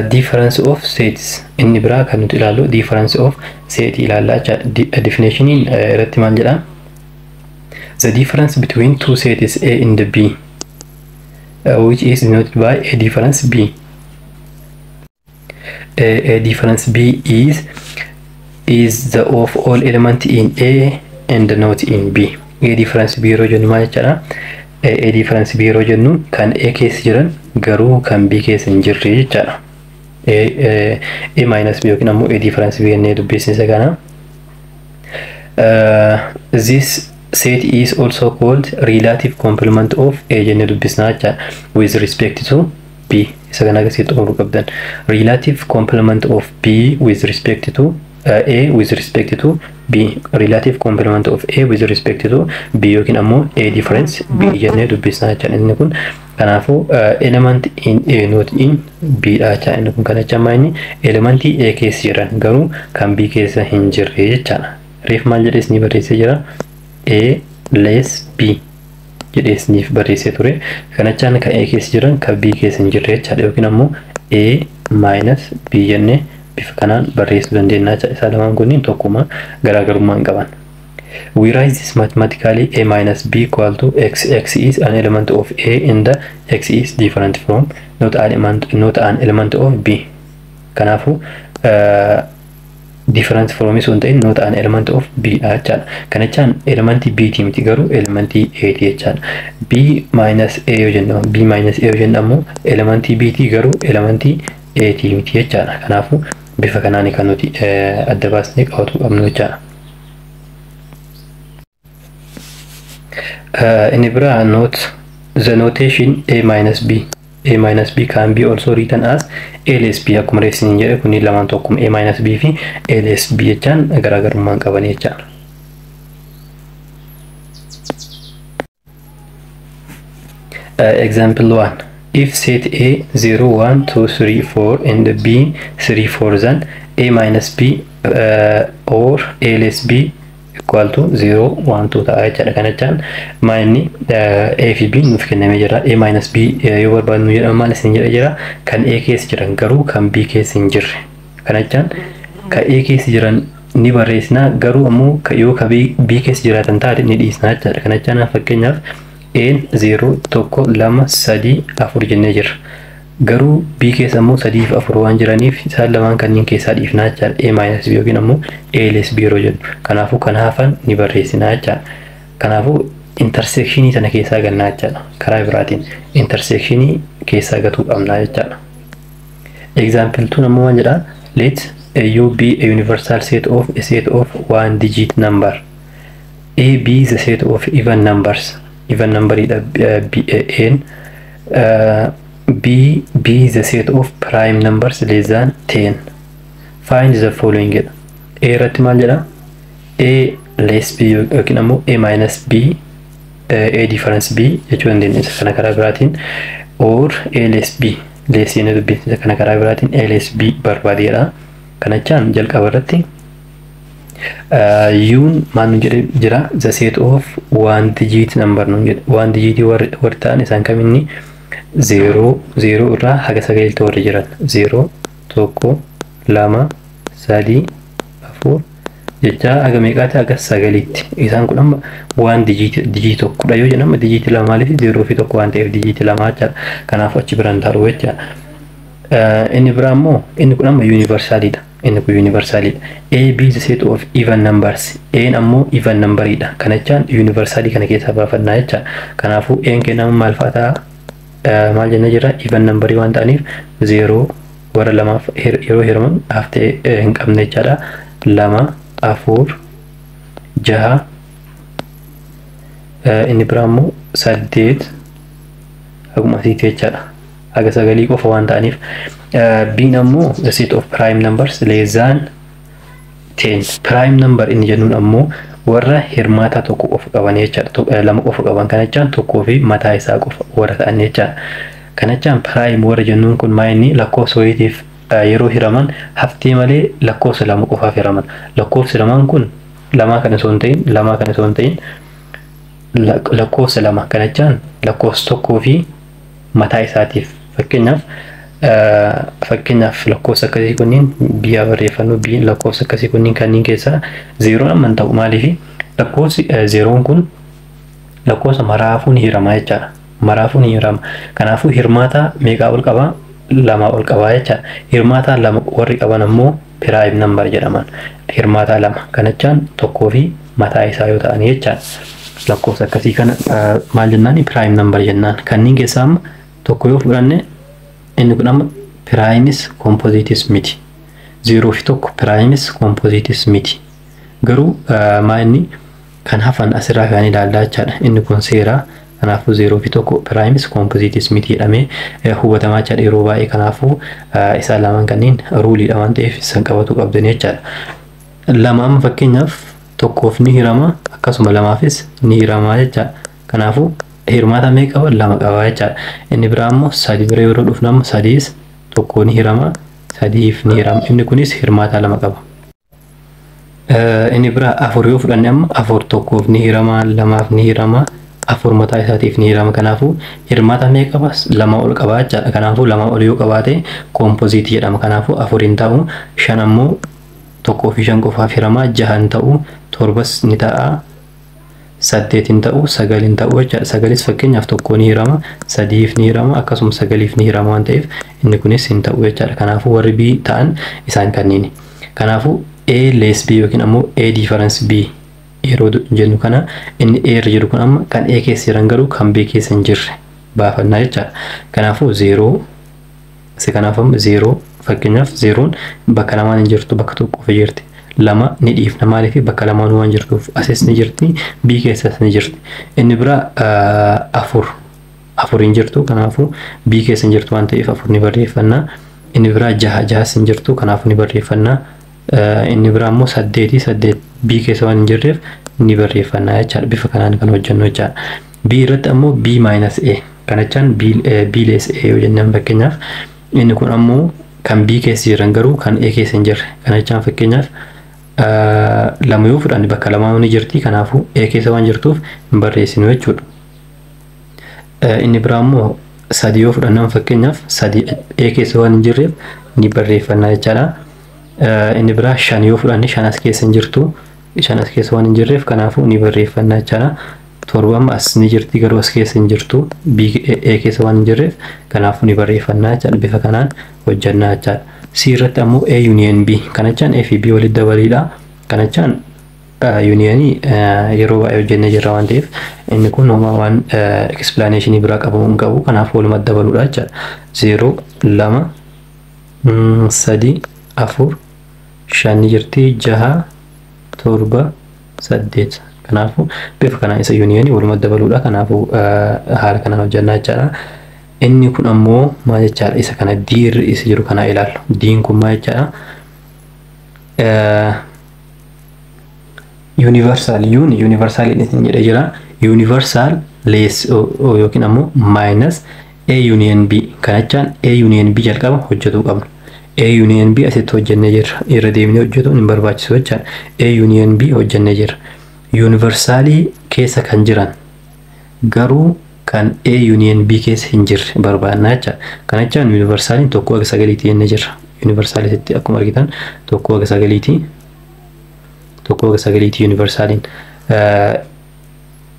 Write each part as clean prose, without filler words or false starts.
Difference of sets inni biraa kan nuti ilaallu difference of set ilaallaa jechaadha. Definitioniin irratti maal jedha? The difference between two sets A and B, which is denoted by A difference B. A difference B is the of all element in A and not in B. A difference B yeroo jennu maal jechaadha? A difference B yeroo jennu kan A keessa jiran garuu kan B keessa hin jirre jechaadha. A minus B yookiin ammoo A difference B jennee dubbisni isa kana. This set is also called relative complement of A jennee dubbisnaa jechaadha with respect to B. Isa kana agarsiisu xumuruu qabdan. Relative complement of B with respect to A with respect to B. Relative complement of A with respect to B yookiin ammoo A difference B jennee dubbisnaa jechaadha inni kun. Kanaafuu element in A not in B dha jechaadha inni kun. Kana jecha inni elementii A keessa jiran garuu kan B keessa hin jirre jechaadha. Reef maal jedhee isinii barreessee jira? A less B jedhee isiniif barreessee ture. Kana jechaan kan A keessa jiran kan B keessa hin jirre jechaadha yookiin ammoo A minus B jennee bifa kanaan barreessuu dandeenya jechaadha. Isaan lamaan kunniin tokkuma, garaagarummaa hin qaban. We write this mathematically: A minus B equal to X. X is an element of A and the X is different from not an element of B. Kanaafuu different from sun ta'in not an element of B dha jechaadha. Kana jechaan elementii B ti miti garuu elementii A ti jechaadha. B minus A yoo jennu, B minus A yoo jennu ammoo elementii B ti garuu elementii A ti miti jechaadha. Kanaafuu bifa kanaan kan nuti adda baasnee qabatu qabnu jechaadha. Inni biraa, note the notation A minus B. A minus B can be also written as A less B. Akkuma reefsiniin jedhe, kunniin lamaan tokkuma. A minus B fi A less B jechaan garaagarummaa hin qaban jechaadha. Example 1. If set A 0 1 2 3 4 and B 3 4, then A minus B or A less B equal to 0 1 2 ta'a jechaadha. Kana jechaan maa inni A fi B nuuf kennamee jira. A minus B yoo barbaadnu jedhama maal isin jedha jira? Kan A keessa jiran garuu kan B keessa hin jirre. Kana jechaan kan A keessa jiran ni barreessina, garuu ammoo yoo ka B keessa jiraatan taate ni dhiisna jechaadha. Kana jechaan fakkeenyaaf A'n 0 1 2 3 4 jennee jirra. Garuu B keessa immoo 3 fi 4 waan jiraniif isaan lamaan kanneen keessaa dhiifnaa jechaadha. A minus B yookiin ammoo A less B yeroo jennu. Kanaafuu kan hafan ni barreessinaa jechaadha. Kanaafuu intersectionii sana keessaa gannaa jechaadha. Karaa biraatiin intersectionii keessaa gatuu qabnaa jechaadha. Example 2 ammoo maal jedhaa? Let U be a universal set of a set of one digit number. A be the set of even numbers. Even number dha B A N. B be the set of prime numbers less than 10. Find the following jedha. A irratti maal jedha? A less B yookiin ammoo A minus B, A difference B jechuu dandeenya isa kana karaa biraatiin, or A less B, less jennee dubbisna, isa kana karaa biraatiin A less B barbaadeedha. Kana jechaan jalqaba irratti U'n maal nu jedhe jira? The set of one digit number nu jedhe. One digit warri ta'an isaan kaminni? Zeeroo, zeeroo irraa haga sagaliitti warri jiran, zeeroo, tokko, lama, sadii, afur jecha haga meeqaati? Haga sagaliitti. Isaan kun amma waan digit tokkodha yoo jennu, amma digit lama. Maaliif? Zeeroo fi tokko waan ta'eef digit lama jechaadha. Kanaaf achi biraan taa'u jechaadha. Inni biraa immoo inni kun amma universaliidha. Inni kun universaliidha. A B the set of even numbers. A ammoo even numberiidha. Kana jechaan universalii kana keessaa baafannaa jechaadha. Kanaafuu A kennamu maal fa'a ta'a? Maal jennee jira? Even numberii waan ta'aniif zeeroo warra lamaaf yeroo hiraman haftee hin qabne jechaadha. Lama, afur, jaha, inni biraa immoo saddeet, akkuma asitti jechaadha. Haga sagalii qofa waan ta'aniif. B'n ammoo the set of prime numbers less than 10. Prime number inni jennuun ammoo warra hirmaataa tokko qofa qaban jechaadha. Lama qofa qaban. Kana jechaan tokkoo fi mataa isaa qofa warra ta'an jechaadha. Kana jechaan prime warra jennuun kun maa inni lakkoofsa wayiitiif yeroo hiraman haftee malee lakkoofsa lama qofaaf hiraman. Lakkoofsi lamaan kun lamaa kana osoo hin ta'in, lamaa kana osoo hin ta'in, lakkoofsa lama. Kana jechaan lakkoofsa tokkoo fi mataa isaatiif, fakkeenyaaf Fakkeenyaaf lakkoofsa akkasii kunniin biyya barreeffannu, B lakkoofsa akkasii kunniin kanneen keessaa zeeroon amma hin ta'u. Maaliif? Lakkoofsi zeeroon kun lakkoofsa maraafuu ni hirama jechaadha. Maraafuu ni hirama. Kanaafuu hirmaata meeqaa ol qabaa? Lama ol qabaa jechaadha. Hirmaataa lama warri qaban ammoo prime number jedhaman. Hirmaataa lama kanachaan tokkoo fi mataa isaa yoo ta'an jechaadha. Lakkoofsa akkasii kana maal jennaan? Prime number jennaan. Kanneen keessaa amma tokko yoo fudhanne, inni kun amma primeis compositeis miti. Zeeroo fi tokko primeis compositeis miti. Garuu maa inni kan hafan asirraa kan ilaallaa jechaadha. Inni kun seeraa. Kanaafuu zeeroo fi tokko primeis compositeis miti jedhamee hubatamaa jechaadha yeroo baay'ee. Kanaafuu isaan lamaan kanneen ruleiidha waan ta'eef isaan qabatu qabdanii jechaadha. Lama amma fakkeenyaaf tokkoof ni hirama, akkasuma lamaafis ni hirama jechaadha. Kanaafuu hirmaata meeqa qaba? Lama qaba jechaadha. Inni biraa immoo sadi bira yeroo dhufnu, amma sadiis tokko ni hirama, sadiif ni hirama. Inni kunis hirmaata lama qaba. Inni biraa afur yoo fudhanne, amma afur tokkoof ni hirama, lamaaf ni hirama, afur mataa isaatiif ni hirama. Kanaafuu hirmaata meeqa qaba? Lama ol qaba jechaadha. Kanaafuu lama ol yoo qabaate composite jedhama. Kanaafuu afur hin ta'u. Shan ammoo tokkoo fi shan qofaaf hirama. Jaha hin ta'u. Torbas ni ta'a. Saddeet hin ta'u. Sagal hin ta'u jechaadha. Sagalis fakkeenyaaf tokko ni hirama, sadiif ni hirama, akkasuma sagaliif ni hirama waan ta'eef inni kunis hin ta'u jechaadha. Kanaafuu warri B ta'an isaan kanniini. Kanaafuu A less B yookiin ammoo A difference B yeroo jennu kana, inni A irra jiru kun amma kan A keessa jiran garuu kan B keessa hin jirre baafannaa jechaadha. Kanaafuu zeeroo isa kanaaf amma zeeroo, fakkeenyaaf zeeroon bakka lamaan hin jirtu, bakka tokko qofa jirti. Lama ni dhiifna. Maaliif? Bakka lamaan waan jirtuuf, asis ni jirti, B keessas ni jirti. Inni biraa afur, afur hin jirtu, kanaafuu B keessa hin jirtu waan ta'eef afur ni barreeffanna. Inni biraa jaha, jahas hin jirtu, kanaafuu ni barreeffanna. Inni biraa immoo saddeeti, saddeet B keessa waan hin jirreef ni barreeffanna jechaadha. Bifa kanaan kan hojjennu jechaadha. B irratti ammoo B minus A kana jechaan B less A yoo jennaan, fakkeenyaaf inni kun ammoo kan B keessa jiran garuu kan A keessa hin jirre. Kana jechaan fakkeenyaaf lama yoo fudhanne bakka lamaan ni jirti, kanaafuu A keessa waan jirtuuf hin barreessinu jechuudha. Inni biraa immoo sadi yoo fudhannan, fakkeenyaaf sadi A keessa waan hin jirreef ni barreeffanna jechaadha. Inni biraa shan yoo fudhanne, shan as keessa hin jirtu, shan as keessa waan hin jirreef kanaafuu ni barreeffanna jechaadha. Torba amma as ni jirti, garuu as keessa hin jirtu, B A keessa waan hin jirreef kanaafuu ni barreeffanna jechaadha. Bifa kanaan hojjannaa jechaadha. C irratti ammoo A union B kana jechaan A fi B walitti dabaliidha. Kana jechaan unionii yeroo baay'ee hojjennee jirra waan ta'eef inni kun homaa waan explanationii biraa qabu hin qabu, kanaaf walumatti dabaluudha jechaadha. Zeeroo, lama, sadi, afur, shan ni jirti, jaha, torba, saddeet. Kanaafuu bifa kanaan isa unionii walumatti dabaluudha. Kanaafuu haala kanaan hojjannaa jechaadha. Inni kun ammoo maal jechaadha? Isa kana D irra isa jiru kanaa ilaallu. D'n kun maal jechaadha? Universal universal isin jedhee jira. Universal less yookiin ammoo minus A union B kana jechaan A union B jalqaba hojjetuu qabna. A union B asitti hojjennee jirra. Irra deemnee hojjetuun hin barbaachisu jechaadha. A union B hojjennee jirra. Universalii keessa kan jiran garuu kan A union B keessa hin jirre barbaadna jechaadha. Kana jechaan universaliin tokko haga sagaliitii jennee jirra. Universalitti akkuma argitan tokko haga sagaliitii, tokko haga sagaliitii universaliin.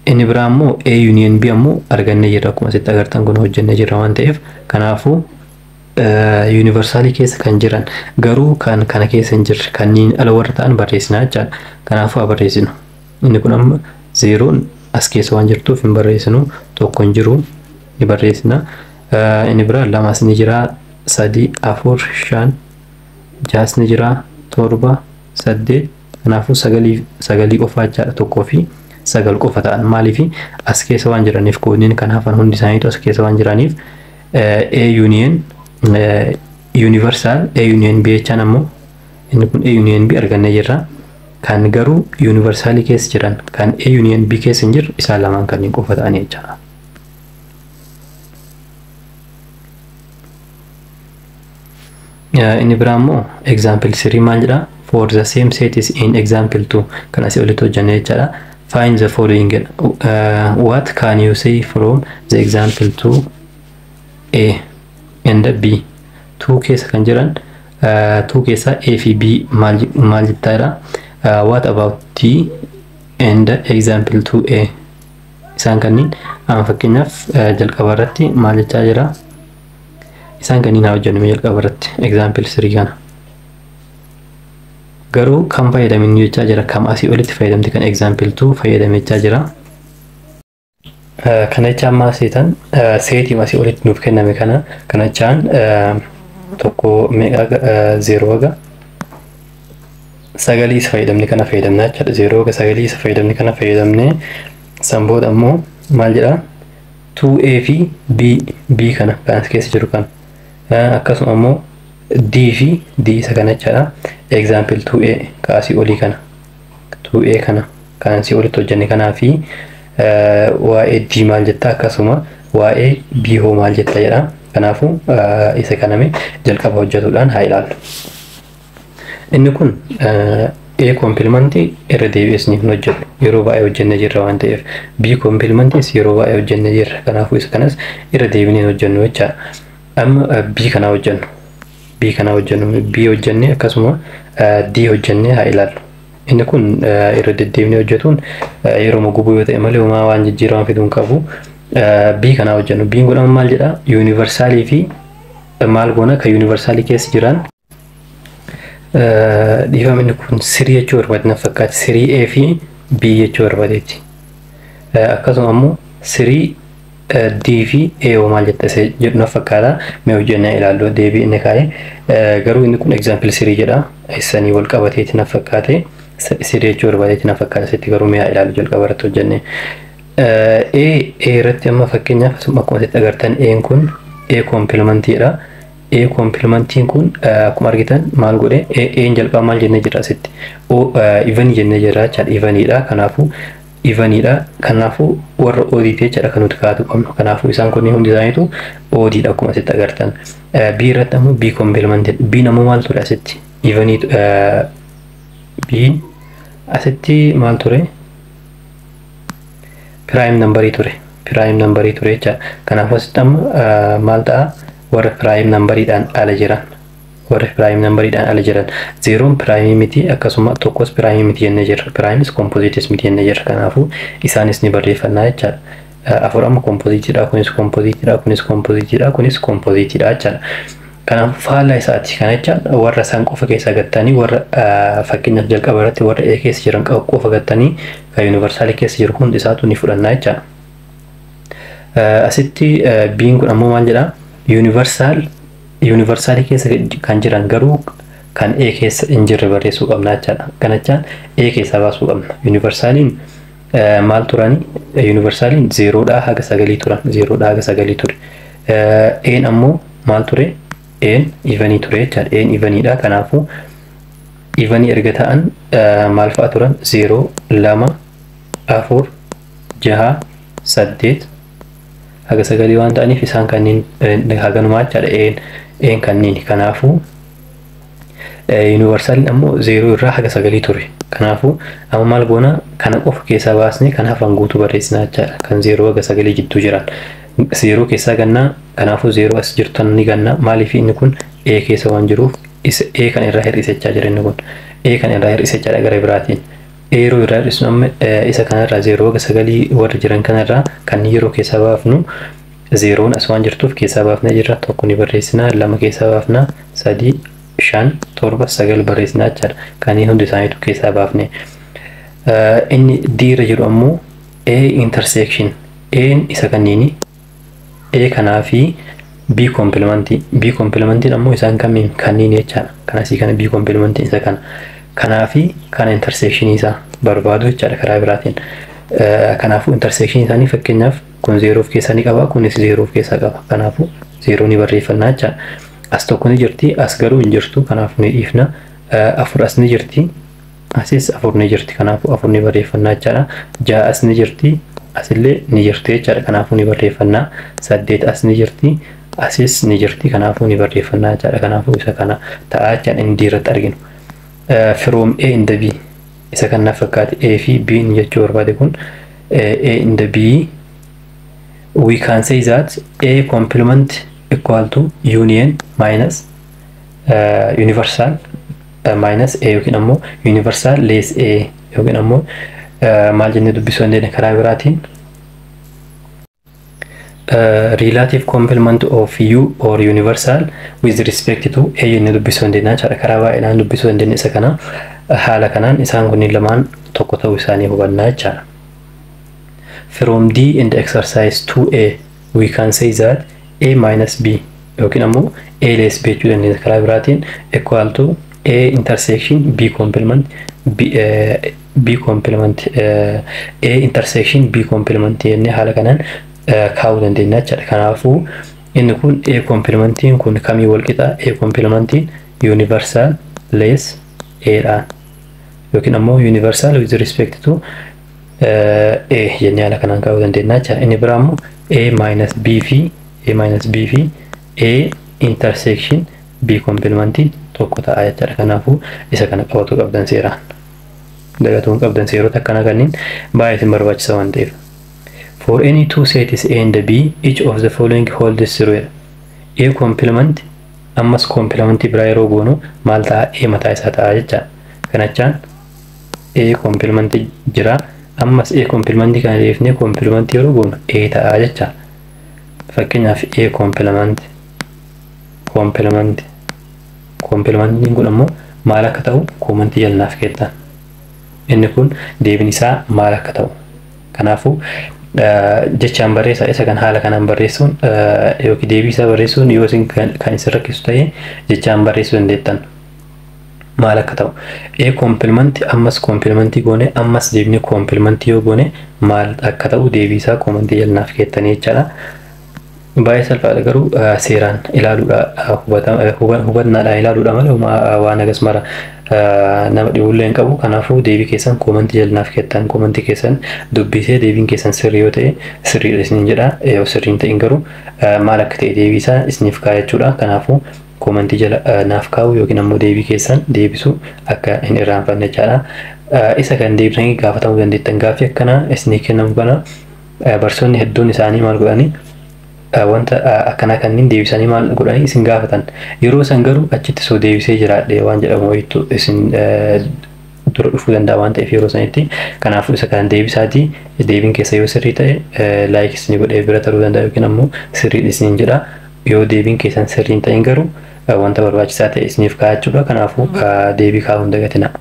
Inni biraa immoo A union B ammoo argannee jirra, akkuma asitti agartan kun hojjennee jirra waan ta'eef, kanaafuu universalii keessa kan jiran garuu kan kana keessa hin jirre kanneen ala warra ta'an barreessinaa jechaadha. Kanaafuu haa barreessinu. Inni kun amma zeeroon as keessa waan jirtuuf hin barreessinu, tokko hin jiru, ni barreessina. Inni biraa lamas ni jira, sadi, afur, shan, jahas ni jira, torba, saddeet. Kanaafuu sagalii, sagalii qofa jechaadha. Tokkoo fi sagal qofa ta'an. Maaliif? As keessa waan jiraniif, koodiin kan hafan hundi isaaniitu as keessa waan jiraniif. A union universal A union B jechaan ammoo inni kun A union B argannee jirra. Kan garuu universalii keessa jiran kan A union B keessa hin jirre isaan lamaan kanneen qofa ta'anii jechaadha. Inni biraa immoo example 3 maal jedha? For the same set is in example 2 kan asii olitti hojjenne jechaadha. Find the following. What can you say from the example 2 A and B? 2 keessa kan jiran, 2 keessa A fi B maal maal jettaadha? What about D and example 2A? Isaan kanneen amma fakkeenyaaf jalqaba irratti maal jechaa jira? Isaan kanneen haa hojjennu jalqaba irratti, example 3 kana. Garuu kam fayyadamin jechaa jira? Kam asii olitti fayyadamte kan example 2 fayyadame jechaa jira. Kana jecha ammaa seetan seetii asii olitti nuuf kenname kana, kana jechaan tokko meeqa, 0 haga sagalii isa fayyadamne kana fayyadamna jechaadha. 0 haga sagalii isa fayyadamne kana fayyadamne. San booda ammoo maal jedha? 2A fi B kana kan as keessa jiru kana, akkasuma ammoo D fi D isa kana jechaadha. Example 2A ka asii olii kana, 2A kana kan asii olitti hojjenne kanaa fi waa'ee D maal jetta, akkasuma waa'ee B hoo maal jetta jedha. Kanaafuu isa kaname jalqaba hojjetuudhaan haa ilaallu. Inni kun A complementii irra deebi'ee isiniif hin hojjedhu, yeroo baay'ee hojjennee jirra waan ta'eef. B complementiis yeroo baay'ee hojjennee jirra, kanaafuu isa kanas irra deebinee hin hojjennu jechaadha. Amma B kanaa hojjennu. B kanaa hojjennu, B hojjennee akkasuma D hojjennee haa ilaallu. Inni kun irra deddeebinee hojjetuun yeroo gubuu yoo ta'e malee homaa waan jijjiirama fiduu hin qabu. B kanaa hojjennu. B'n godhama maal jedhaa? Universalii fi maal goona kan universalii keessa jiran? Dhiifama, inni kun 3 jechuu barbaade na fakkaata. 3 A fi B jechuu barbaadeeti. Akkasuma ammoo 3 D fi A hoo maal jetta isa jedhu na fakkaata. Mee hojjennee ilaallu deebii inni kaa'e. Garuu inni kun example 3 jedha. Isanii wal qabateeti na fakkaate. 3 jechuu barbaadeeti na fakkaata. Asitti garuu mee ilaallu jalqaba irratti hojjennee. A irratti amma fakkeenyaaf akkuma asitti agartan A'n kun A complementiidha. A complementiin kun akkuma argitan maal godhe? A'n jalqaba maal jennee jira asitti? O evenii jennee jira jechaadha. Eveniidha. Kanaafuu eveniidha. Kanaafuu warra oddiiti jechaadha kan nuti kaa'atu qabnu. Kanaafuu isaan kunniin hundi isaaniitu oddiidha akkuma asitti agartan. B irratti ammoo B complementii. B ammoo maal ture asitti? Evenii. B asitti maal ture? Prime numberii ture. Prime numberii ture jechaadha. Kanaafuu asitti amma maal ta'a? Warra prime numberiidhaan ala jiran. Warra prime numberiidhaan ala jiran. Zeroon primeii miti, akkasuma tokkos primeii miti jennee jirra. Primeis compositeis miti jennee jirra. Kanaafuu isaanis ni barreeffannaa jechaadha. Afur amma compositeiidha, kunis compositeiidha, kunis compositeiidha, kunis compositeiidha jechaadha. Kanaafuu faallaa isaati. Kana jechaan warra isaan qofa keessaa gattanii, warra fakkeenyaaf jalqaba irratti warra A keessa jiran qofa gattanii kan universalii keessa jiru hundi isaatu ni fudhannaa jechaadha. Asitti B'n kun ammoo maal jedhaa? Universal, universalii keessa kan jiran garuu kan A keessa hin jirre barreessuu qabna jechaadha. Kana jechaan A keessaa baasuu qabna. Universaliin maal turani? Universaliin 0dhaa haga sagalii turan. 0dhaa haga sagalii ture. A'n ammoo maal ture? A'n evenii ture jechaadha. A'n eveniidha. Kanaafuu evenii erga ta'an maal fa'a turan? 0, 2, 4, 6, 8 haga sagalii waan ta'aniif isaan kanneen haganumaa jechaadha. A'n kanneen. Kanaafuu universaliin ammoo 0 irraa haga sagalii ture. Kanaafuu amma maal goona? Kana qofa keessaa baasnee kan hafan guutuu barreessina jechaadha. Kan 0 haga sagalii jidduu jiran. 0 keessaa gannaa, kanaafuu 0 as jirtan ni ganna. Maaliif? Inni kun A keessa waan jiruuf isa A kan irraa hir'isachaa jira inni kun. A kan irraa hir'isachaa gara biraatiin. A yeroo irraa hir'isnu amma isa kanarraa 0 haga sagalii warra jiran kanarraa kan yeroo keessaa baafnu 0n as waan jirtuuf keessaa baafnee jirra. Tokko ni barreessina, lama keessaa baafna, sadii, shan, torba, sagal barreessinaa jechaadha. Kanneen hundi isaaniitu keessaa baafne. Inni D irra jiru ammoo A intersection. A'n isa kanniini. A kanaa fi B complementii. B complementiin ammoo isaan kamiin? Kanneen jechaadha. Kan asii kana B complementiin isa kana. Kanaa fi kana intersectionii isaa barbaadu jechaadha karaa biraatiin. Kanaafuu intersectionii isaanii fakkeenyaaf kun 0 of keessaa ni qaba, kunis 0 of keessaa qaba. Kanaafuu 0 ni barreeffannaa jechaadha. As tokko ni jirti, as garuu hin jirtu, kanaafuu ni dhiifna. Afur as ni jirti, asis afur ni jirti, kanaafuu afur ni barreeffannaa jechaadha. Ja'a as ni jirti, asillee ni jirti jechaadha, kanaafuu ni barreeffannaa. Saddeet as ni jirti, asis ni jirti, kanaafuu ni barreeffannaa jechaadha. Kanaafuu isa kana ta'aa jechaan inni irratti arginu. From A in the B, isa kan naaf fakkaate A fi B jechuu barbaade kun, A in the B, we can say that A complement equal to union minus universal minus A yookiin ammoo universal less A yookiin ammoo maal jennee dubbisuu dandeenya karaa biraatiin relative complement of U or universal with respect to A jennee dubbisuu dandeenya jechaadha. Karaa baay'inaan dubbisuu dandeenya isa kana. Haala kanaan isaan kunniin lamaan tokko ta'uu isaanii hubannaa jechaadha. From D in the exercise 2A we can say that A minus B yookiin ammoo A less B jechuu dandeenya karaa biraatiin equal to A intersection B complement B, B complement A intersection B complement jennee haala kanaan kaa'uu dandeenya jechaadha. Kanaafuu inni kun A complementiin kun kamii wal qixa? A complementiin universal less A dhaan yookiin ammoo universal with respect to A jennee haala kanaan kaa'uu dandeenya jechaadha. Inni biraa immoo A minus B fi A minus B fi A intersection B complementiin tokko ta'a jechaadha. Kanaafuu isa kana qabatu qabdan seeraan. Dagatuun qabdan seerota akkana kanneen baay'ee isin barbaachisa waan ta'eef. For any two sets A and B, each of the following holds true. A complement ammas complementii biraa yeroo goonu maal ta'a? A mataa isaa ta'a jechaadha. Kanachaan A complementii jira. Ammas A complementii kana deebifnee complementii yeroo goonu A ta'a jechaadha. Fakkeenyaaf A complement complement complementiin kun ammoo maal akka ta'u koomantii jalnaaf kennan. Inni kun deebiin isaa maal akka ta'u. Kanaafuu jechaan barreessaa isa kan haala kanaan barreessuun yookiin deebii isaa barreessuun yoo isin kan isin rakkisu ta'e jechaan barreessuu dandeettan. Maal akka ta'u. A complement ammas complementii goone ammas deebinee complementii yoo goone maal akka ta'u deebii isaa koomantii jalnaaf keettanii jechaadha. Baay'ee salphaadha garuu seeraan ilaaluudha hubannaadhaan ilaaluudha malee waan agas mara nama dhibullee hin qabu. Kanaafuu deebii keessan koomantii jalnaaf keettan koomantii keessan dubbisee deebiin keessan sirrii yoo ta'e sirriidha isiniin jedha. Yoo sirrii hin ta'in garuu maal akka ta'e deebii isaa isiniif kaa'a jechuudha. Kanaafuu koomantii jala naaf kaa'u yookiin ammoo deebii keessan deebisuu akka hin irraanfanne jechaadha. Isa kan deebisanii gaafatamuu dandeettan gaaffii akkanaa isinii kennamu kana barsoonni hedduun isaanii maal godhanii wanta akkanaa kanneen deebisanii maal godhanii isin gaafatan. Yeroo san garuu achitti soo deebisee jiraadhe waan jedhamu wayiitu isin dura dhufuu danda'a waan ta'eef yeroo sanitti. Kanaafuu isa kan deebisaatii deebiin keessa yoo sirrii ta'e laayik isin godhee bira taruu danda'a yookiin ammoo sirriidha isiniin jedha. Yoo deebiin keessan sirrii hin ta'in garuu wanta barbaachisaa ta'e isiniif kaa'a jechuudha. Kanaafuu deebii kaa'uu hin dagatinaa.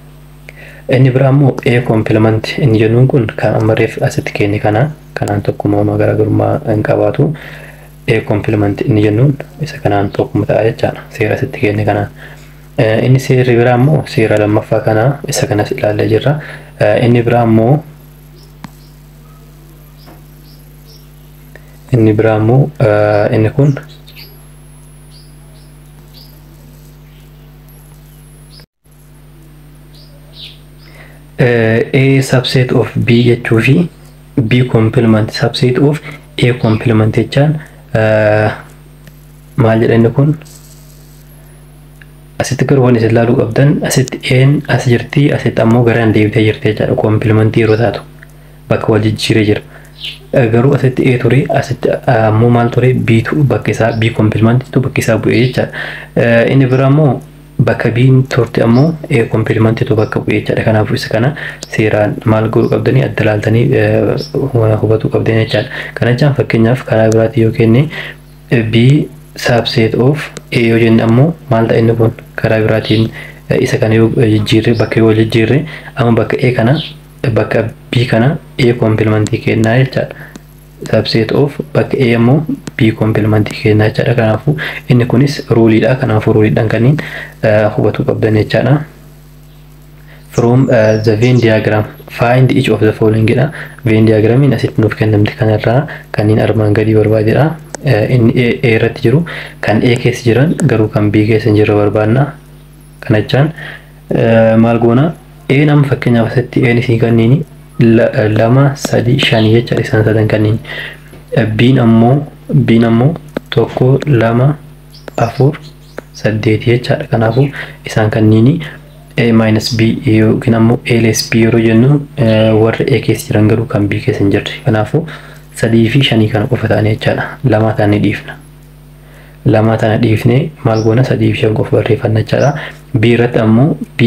Inni biraa immoo A complement inni jennuun kun kan amma reef asitti kenne kana kanaan tokkummaa garaagarummaa hin qabaatu. A complement inni jennuun isa kanaan tokkuma ta'a jechaadha. Seera asitti kenne kanaan. Inni seerri biraa immoo seera lammaffaa kana isa kanas ilaallee jirra. Inni biraa immoo inni kun A subset of B jechuu fi B complement subset of A complement jechaan maal jedha inni kun asitti garuu waan isin ilaaluu qabdan asitti A'n as jirti asitti ammoo garaan deebitee jirti jechaadha. Complementii yeroo taatu bakka wal jijjiiree jira. Garuu asitti A ture asitti ammoo maal ture B tu bakka isaa B complementiitu bakka isaa bu'ee jechaadha. Inni biraa immoo bakka B'n turte ammoo A complementiitu bakka bu'ee jechaadha. Kanaafuu isa kana seeraan maal godhuu qabdanii adda laaltanii hubatuu qabdanii jechaadha. Kana jechaan fakkeenyaaf karaa biraatiin yoo kenne B subset of A yoo jenne ammoo maal ta'a inni kun karaa biraatiin isa kana yoo jijjiirre bakka yoo jijjiirre amma bakka A kana bakka B kana A complementii kennaa jechaadha. Subset of bakka A ammoo B complementii kennaa jechaadha. Kanaafuu inni kunis ruuliidha. Kanaafuu ruuliidhaan kanneen hubatuu qabdan jechaadha. From the Venn diagram find each of the following jedha. Venn diagramiin asitti nuuf kennamte kanarraa kanneen armaan gadii barbaadedha. Inni A irratti jiru kan A keessa jiran garuu kan B keessa hin jirre barbaadna. Kana jechaan maal goona? A nama fakkeenyaaf asitti A isin kanneen 2 3 5 jecha isaan sadan kanneen. B'n ammoo 1 2 4 8 jechaadha. Kanaafuu isaan kanneen A minus B yookiin ammoo A less B yeroo jennu warra A keessa jiran garuu kan B keessa hin jirre. Kanaafuu 3 fi 5 kana qofa ta'anii jechaadha. 2 ta'anii dhiifna. Lama tana dhiifnee maal goona? 3 fi 5 qofa barreeffanna jechaadha. B irratti ammoo B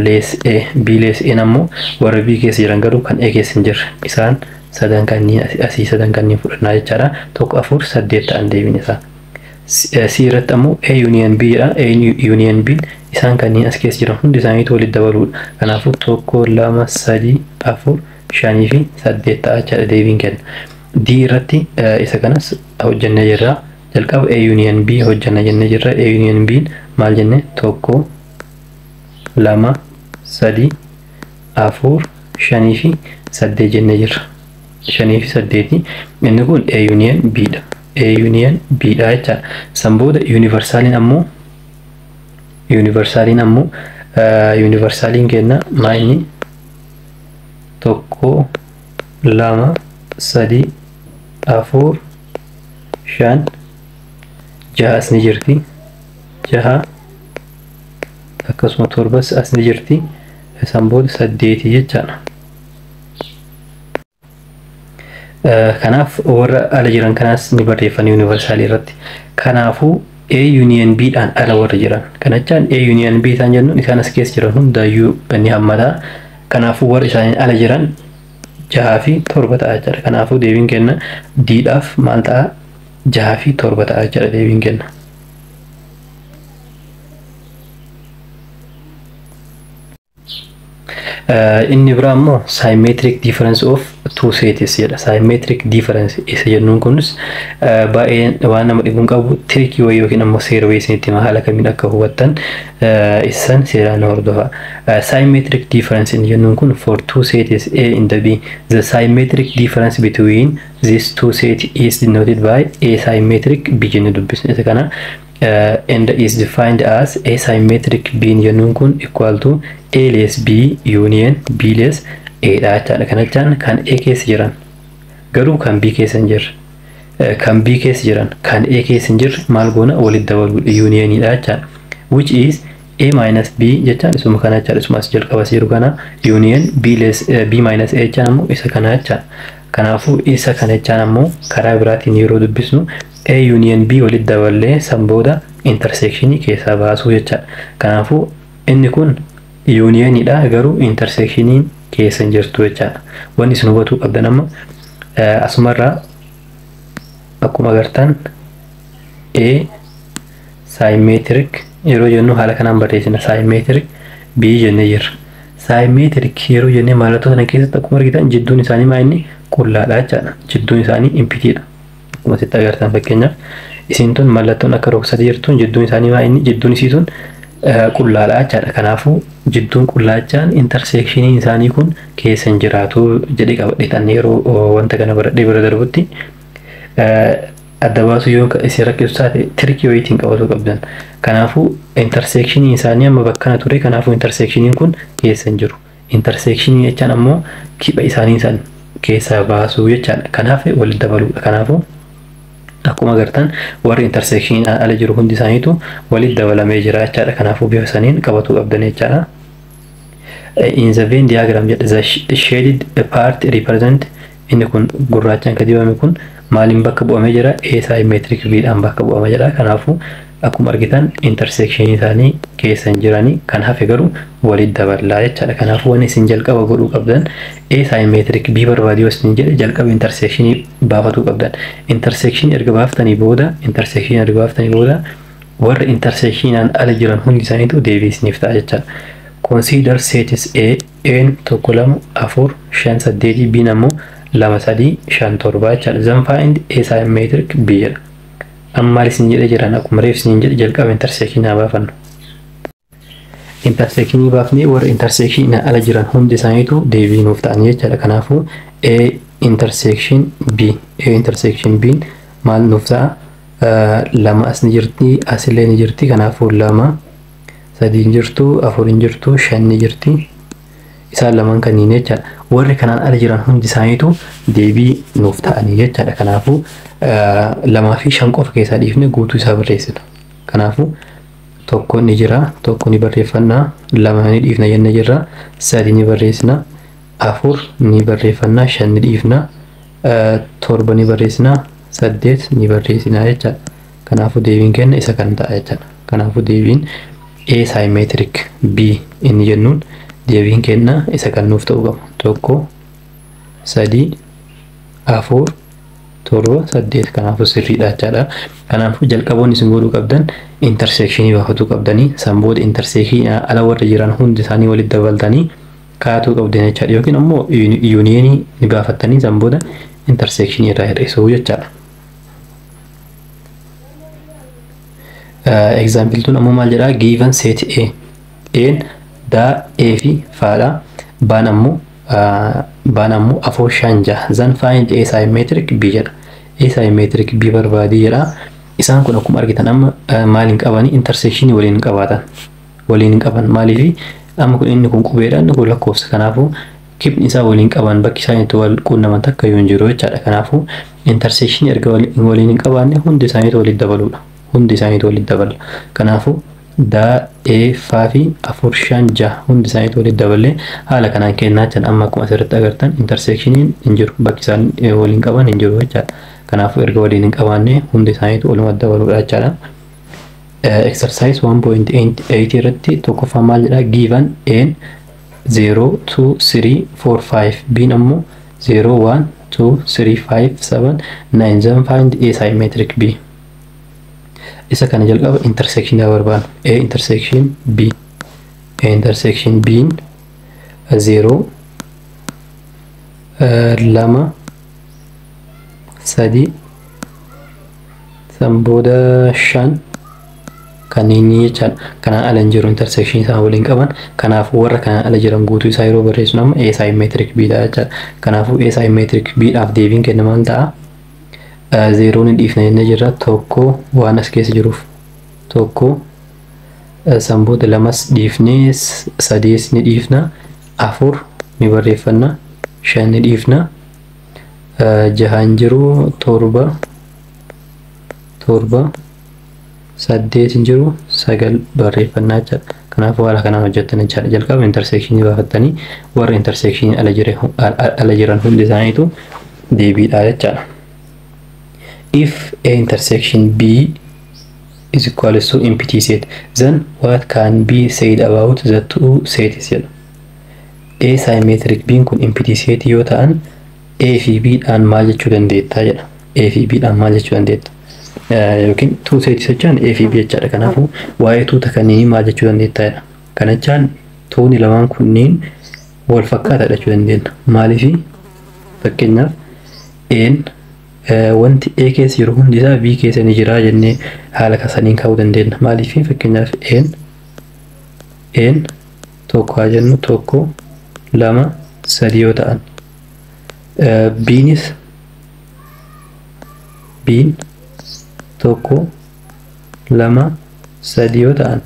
less A, B less A ammoo warra B keessa jiran garuu kan A keessa hin jirre isaan sadan kanneen asii sadan kanneen fudhannaa jechaadha. 1 4 8 ta'an deebiin isaa. C irratti ammoo A union B jedha. A union B isaan kanneen as keessa jiran hundi isaaniitu walitti dabaluudha. Kanaafuu 1 2 3 4 5 fi 8 ta'a jechaadha deebiin kenna. D irratti isa kanas hojjannee jirra. Jalqaba A union B hojjanna jennee jirra. A union B maal jenne? 1 2 3 4 5 fi 8 jennee jirra. 5 fi 8 inni kun A union B dha. A union B dha jechaadha. San booda universaaliin ammoo universaaliin kenna maa inni? 1 2 3 4 5 6 as ni jirti. 6 akkasuma 7 as ni jirti. San booda 8 jechaadha. Kanaaf warra ala jiran kanaas ni barreeffanna universaalii irratti. Kanaafuu A union B dhaan ala warra jiran. Kana jechaan A union B isaan jennuun isaan as keessa jiran hundaayyuu ni hammata. Kanaafuu warra isaaniin ala jiran 6 fi 7 ta'a jechaadha. Kanaafuu deebiin kenna D dhaaf maal ta'a? 6 fi 7 ta'a jechaadha deebiin kenna. Inni biraa immoo symmetric difference of two sets jedha. Symmetric difference isa jennuun kunis baay'ee waan nama dhibuun qabu trickii wayii yookiin ammoo seera wayii isinitti hima haala kamiin akka hubattan isan seeraan hordofa. Symmetric difference inni jennuun kun for two sets A and B, the symmetric difference between these two sets is denoted by A symmetric B jennee dubbisna isa kana. And is defined as A symmetric B jennuun kun equal to A less B union B less A dha jechaadha. Kana jechaan kan A keessa jiran garuu kan B keessa hin jirre, kan B keessa jiran kan A keessa hin jirre maal goona? Walitti dabaluudha, unioniidha jechaadha. Which is A minus B jechaan isuma kana jechaadha. Isuma as jalqaba jiru kana union B less B minus A jechaan ammoo isa kana jechaadha. Kanaafuu isa kana jechaan ammoo karaa biraatiin yeroo dubbisnu A union B walitti daballee san booda intersectionii keessaa baasuu jechaadha. Kanaafuu inni kun unioniidha garuu intersectioniin keessa hin jirtu jechaadha. Wanni isin hubatuu qabdan amma asumarraa akkuma agartan A symmetric yeroo jennu haala kanaan barreessina. Symmetric B jennee jirra. Symmetric yeroo jennee mallattoo sana keessatti akkuma argitan jidduun isaanii maa inni? Qullaadha jechaadha. Jidduun isaanii emptyidha. Akkuma asitti agartan fakkeenyaaf isiin tun mallattoon akka rog-sadii jirtuun jidduun isaanii maa inni? Jidduun isii tun qullaadha jechaadha. Kanaafuu jidduun qullaachaan intersectioniin isaanii kun keessa hin jiraatu jedhee qabadhe yeroo wanta kana baradhee bira darbutti adda baasuu yoo isin rakkisu taate trickii wayiitiin qabatu qabdan. Kanaafuu intersectioniin isaanii amma bakka kana ture. Kanaafuu intersectioniin kun keessa hin jiru. Intersectionii jechaan ammoo kipha isaanii san keessaa baasuu jechaadha. Kanaaf walitti dabaluudha. Kanaafuu akkuma agartan warri intersectioniin ala jiru hundi isaaniitu walitti dabalamee jira jechaadha. Kanaafuu bifa saniin qabatuu qabdan jechaadha. In the Venn diagram jedha, the shaded part represent inni kun gurraachaan kan dibame kun maaliin bakka bu'amee jira? A symmetric B dhaan bakka bu'amee jira. Kanaafuu akkuma argitan intersectionii isaanii keessa hin jiranii kan hafe garuu walitti daballaa jechaadha. Kanaafuu wanni isin jalqaba godhuu qabdan A symmetric B barbaadu yoo isin jedhe jalqaba intersectionii baafatuu qabdan. Intersectionii erga baaftanii booda warra intersectionaan ala jiran hundi isaaniitu deebii isiniif ta'a jechaadha. Consider sets A N 1 2 4 5 8 B ammoo 2 3 5 7 jechaadha. Then find A symmetric B jedha. Amma maal isin jedhee jiran akkuma reef isin jedhe jalqaba intersectionii haa baafannu. Intersectionii baafnee warra intersectionii ala jiran hundi isaaniitu deebii nuuf ta'an jechaadha. Kanaafuu A intersection B, A intersection B maal nuuf ta'a? 2 as ni jirti, asillee ni jirti. Kanaafuu 2 3 hin jirtu, 4 hin jirtu, 5 ni jirti. Isaan lamaan kanneen jechaadha. Warri kanaan ala jiran hundi isaaniitu deebii nuuf ta'anii jechaadha. Kanaafuu 2 fi 5 qofa keessaa dhiifne guutuu isaa barreessina. Kanaafuu 1 ni jira, 1 ni barreeffannaa, 2 ni dhiifna jennee jirra, 3 ni barreessina, 4 ni barreeffannaa, 5 ni dhiifna, 7 ni barreessina, 8 ni barreessina jechaadha. Kanaafuu deebiin kenna isa kan ta'a jechaadha. Kanaafuu deebiin A symmetric B inni jennuun deebiin kenna isa kan nuuf ta'uu qaba. 1, 3, 4, 7, 8. Kanaafuu sirriidha jechaadha. Kanaafuu jalqaboonni isin godhuu qabdan intersectionii baafatuu qabdanii, san booda intersectionii ala warra jiran hundi isaanii walitti dabaltanii kaa'atuu qabdan jechaadha. Yookiin ammoo unionii ni baafattanii san booda intersectionii irraa hir'isuu jechaadha. Example tun ammoo maal jedhaa? Given set A. A'n daa A fi faadha. Baan ammoo 4, 5, 6. Then find A symmetric B jedha. A symmetric B barbaadii jedha. Isaan kun akkuma argitan amma maal hin qabani? Intersectionii waliin hin qabaatan. Waliin hin qaban. Maaliifi amma kun inni kun qubeedha, inni kun lakkoofsa. Kanaafuu kibni isaa waliin qaban, bakki isaan itti wal quunnaman takka iyyuu hin jiru jechaadha. Kanaafuu intersectionii erga waliin hin qabaanne hundi isaaniitu walitti dabaluudha. Hundi isaaniitu walitti dabala. Kanaafuu daa E faa fi 4, 5, 6 hundi isaaniitu walitti daballee haala kanaan kennaa jiran. Amma akkuma asirratti agartan intersectioniin hin jiru, bakki isaan waliin qaban hin jiru jechaadha. Kanaafuu erga waliin hin qabaanne hundi isaaniitu walumatti dabaluudha jechaadha. Exercise 1.8 irratti tokkoffaa maal jedhaa? Given N 0, 2, 3, 4, 5, B ammoo 0, 1, 2, 3, 5, 7, 9. Then find A symmetric B. Isa kana jalqaba intersection barbaadna. A intersection B. A intersection B 0, 2, 3, san booda 5 kanneen jechaadha. Kanaan ala hin jiru intersection isaan waliin qaban. Kanaafuu warra kanaan ala jiran guutuu isaa yeroo barreessinu amma A symmetric B dha jechaadha. Kanaafuu A symmetric B dhaaf deebiin kenna maal ta'a? 0 ni dhiifna jennee jirra. 1 waan as keessa jiruuf 1, san booda 2 dhiifnee 3 ni dhiifna, 4 ni barreeffanna, 5 ni dhiifna, 6 jiru, 7, 7, 8 hin jiru, 9 barreeffannaa jechaadha. Kanaafuu haala kanaan hojjettan jechaadha. Jalqaba intersectionii baafattanii warra intersectionii ala jiran hundi isaaniitu deebiidha jechaadha. If A intersection B is equal to empty set, then what can be said about the two sets jedha. A symmetric B kun empty set yoo ta'an A fi B dhaan maal jechuu dandeetta jedha. A fi B dhaan maal jechuu dandeetta? Yookiin two sets jechaan A fi B jechaadha. Kanaafuu waa'ee tuuta kanneenii maal jechuu dandeetta jedha. Kana jechaan tuuni lamaan kunniin wal fakkaataadha jechuu dandeenya. Maaliifi fakkeenyaaf N wanti A keessa jiru hundi isaa B keessa ni jira jennee haala kasaniin kaa'uu dandeenya. Maaliif fakkeenyaaf N 1 haa jennu, 1, 2, 3 yoo ta'an, B'nis B'n 1, 2, 3 yoo ta'an,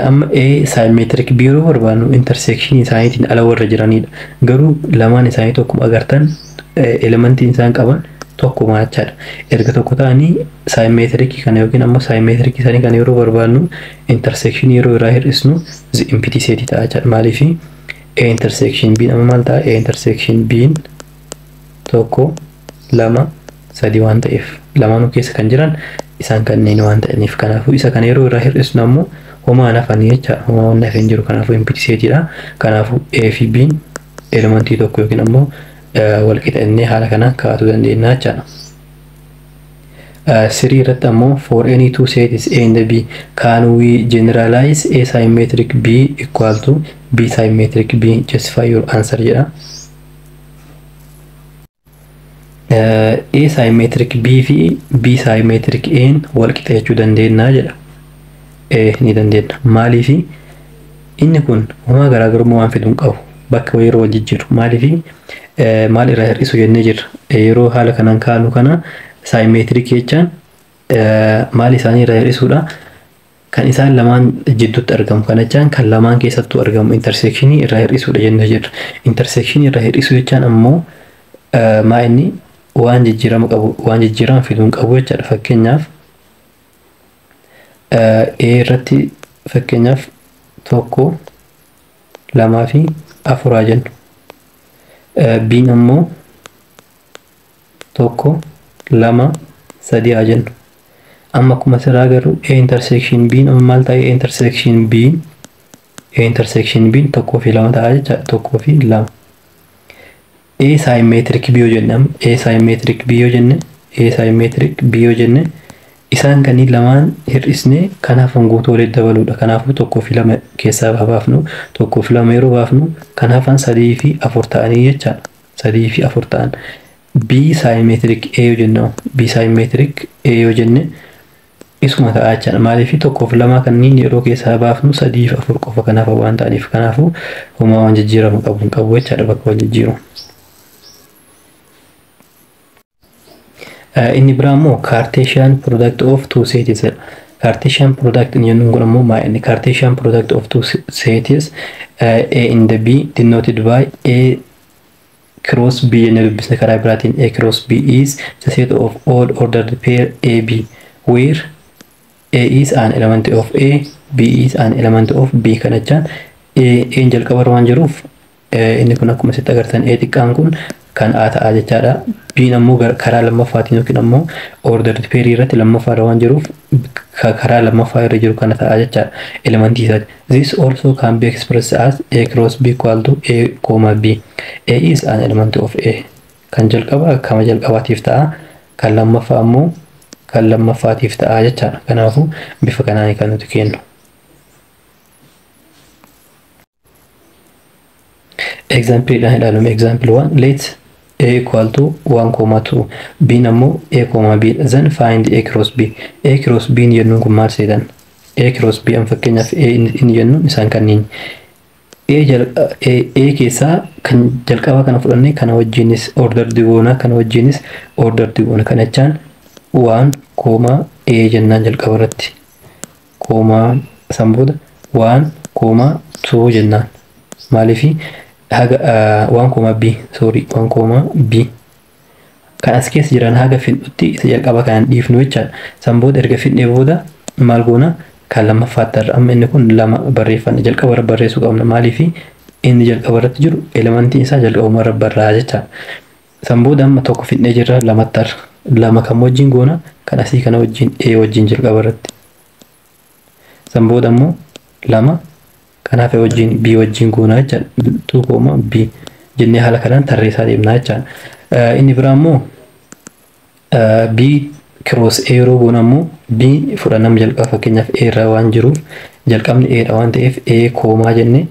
amma A symmetric B yeroo barbaadnu intersection isaaniitiin ala warra jiranidha. Garuu lamaan isaanii tokkuma agartan elementiin isaan qaban tokkuma jechaadha. Erga tokko ta'anii symmetric kana yookiin ammoo symmetric isaanii kana yeroo barbaadnu intersection yeroo irraa hir'isnu the empty set ta'a jechaadha. Maaliif A intersection B amma maal ta'a? A intersection B 1, 2, 3 waan ta'eef lamaanuu keessa kan jiran isaan kanneen waan ta'aniif, kanaafuu isa kana yeroo irraa hir'isnu ammoo homaa hafanii jechaadha. Homaa waan hafee hin jiru, kanaafuu empty set dha. Kanaafuu A fi B elementii tokko yookiin ammoo wal qixa innee haala kanaan kaa'atuu dandeenya jechaadha. 3 irratti ammoo for any two sets A and B can we generalize A symmetric B equal to B symmetric B? Justify your answer jedha. A symmetric B fi B symmetric A wal qixa jechuu dandeenya jedha. A ni dandeenya. Maaliifi inni kun homaa garaagarummaa waan fidu hin qabu. Bakka yeroo wal jijjiiru. Maaliifi maal irraa hir'isu jennee jirra. Yeroo haala kanaan kaanu kana symmetric jechaan maal isaanii irraa hir'isuudha? Kan isaan lamaan jidduutti argamu. Kana jechaan kan lamaan keessattuu argamu intersectionii irraa hir'isuudha jennee jirra. Intersectionii irraa hir'isuu jechaan ammoo maa inni waan jijjiirama qabu, waan jijjiirama fiduu hin qabu jechaadha. Fakkeenyaaf A irratti fakkeenyaaf 1, 2 fi 4 haa jennu. B ammoo 1, 2, 3 haa jennu. Amma akkuma asirraa agarru A intersection B maal ta'e? A intersection B, A intersection B 1 fi 2 ta'a jechaadha. 1 fi 2. A symmetric B yoo jenne, A symmetric B yoo jenne, A symmetric B yoo jenne, isaan kanneen lamaan hir'isnee kanaaf guutuu walitti dabaluudha. Kanaafuu 1 fi 2 keessaa baafnu, 1 fi 2 yeroo baafnu kanaafan 3 fi 4 ta'anii jechaadha. 3 fi 4 ta'an. B symmetric A yoo jenne, B symmetric A yoo jenne isuma ta'a jechaadha. Maaliif? 1 fi 2 kanneen yeroo keessaa baafnu 3 fi 4 qofa kanaaf waan ta'aniif, kanaafuu homaa waan jijjiiramu qabu hin qabu jechaadha bakka wal jijjiiru. Inni biraa immoo Cartesian product of two sets jedha. Cartesian product inni jennuun kun immoo maa inni? Cartesian product of two sets A and B denoted by A cross B jennee dubbisne. Karaa biraatiin A cross B is the set of all ordered pair A B, where A is an element of A, B is an element of B. Kana jechaan A A'n jalqaba waan jiruuf inni kun akkuma asitti agartan A xiqqaan kun kan A ta'a jechaadha. B'n ammoo karaa lammaffaatiin yookiin ammoo ordered pair irratti lammaffaadha waan jiruuf karaa lammaffaa irra jiru kana ta'a jechaadha elementii isaati. This also can be expressed as A cross B equal to A comma B. A is an element of A. Kan jalqaba kama jalqabaatiif ta'a. Kan lammaffaa ammoo kan lammaffaatiif ta'a jechaadha. Kanaafuu bifa kanaan kan nuti kennu. Example dhaan ilaalame. Example 1: let A equal to 1 comma 2, B ammoo A comma B, then find A cross B. A cross B jennuun kun maal seetan? A cross B an fakkeenyaaf A inni jennuun isaan kanneen A keessaa kan jalqaba kana fudhannee kana wajjinis order goona, kana wajjinis order goona. Kana jechaan 1 comma A jennaan jalqaba irratti, comma san booda 1 comma 2 jennaan. Maaliifi haga 1 comma B, sorry, 1 comma B kan as keessa jiran haga fidhutti isa jalqaba kanaan dhiifnu jechaadha. San booda erga fidhee booda maal goona? Kan lammaffaatti irra amma inni kun lama barreeffanne, jalqaba irra barreessuu qabna. Maaliifi inni jalqaba irratti jiru elementiin isaa jalqabuma irra barraa jechaadha. San booda amma tokko fidhee jirra, lamatti irra lama kan wajjin goona? Kan asii kana wajjin, A wajjin jalqaba irratti. San booda ammoo lama kanaaf wajjin B wajjin goona jechaadha. 2 comma B jennee haala kanaan tarreessaa deemna jechaadha. Inni biraa immoo B cross A yeroo goonu ammoo B fudhannam jalqaba, fakkeenyaaf A irra waan jiruuf, jalqabni A dha waan ta'eef A comma jennee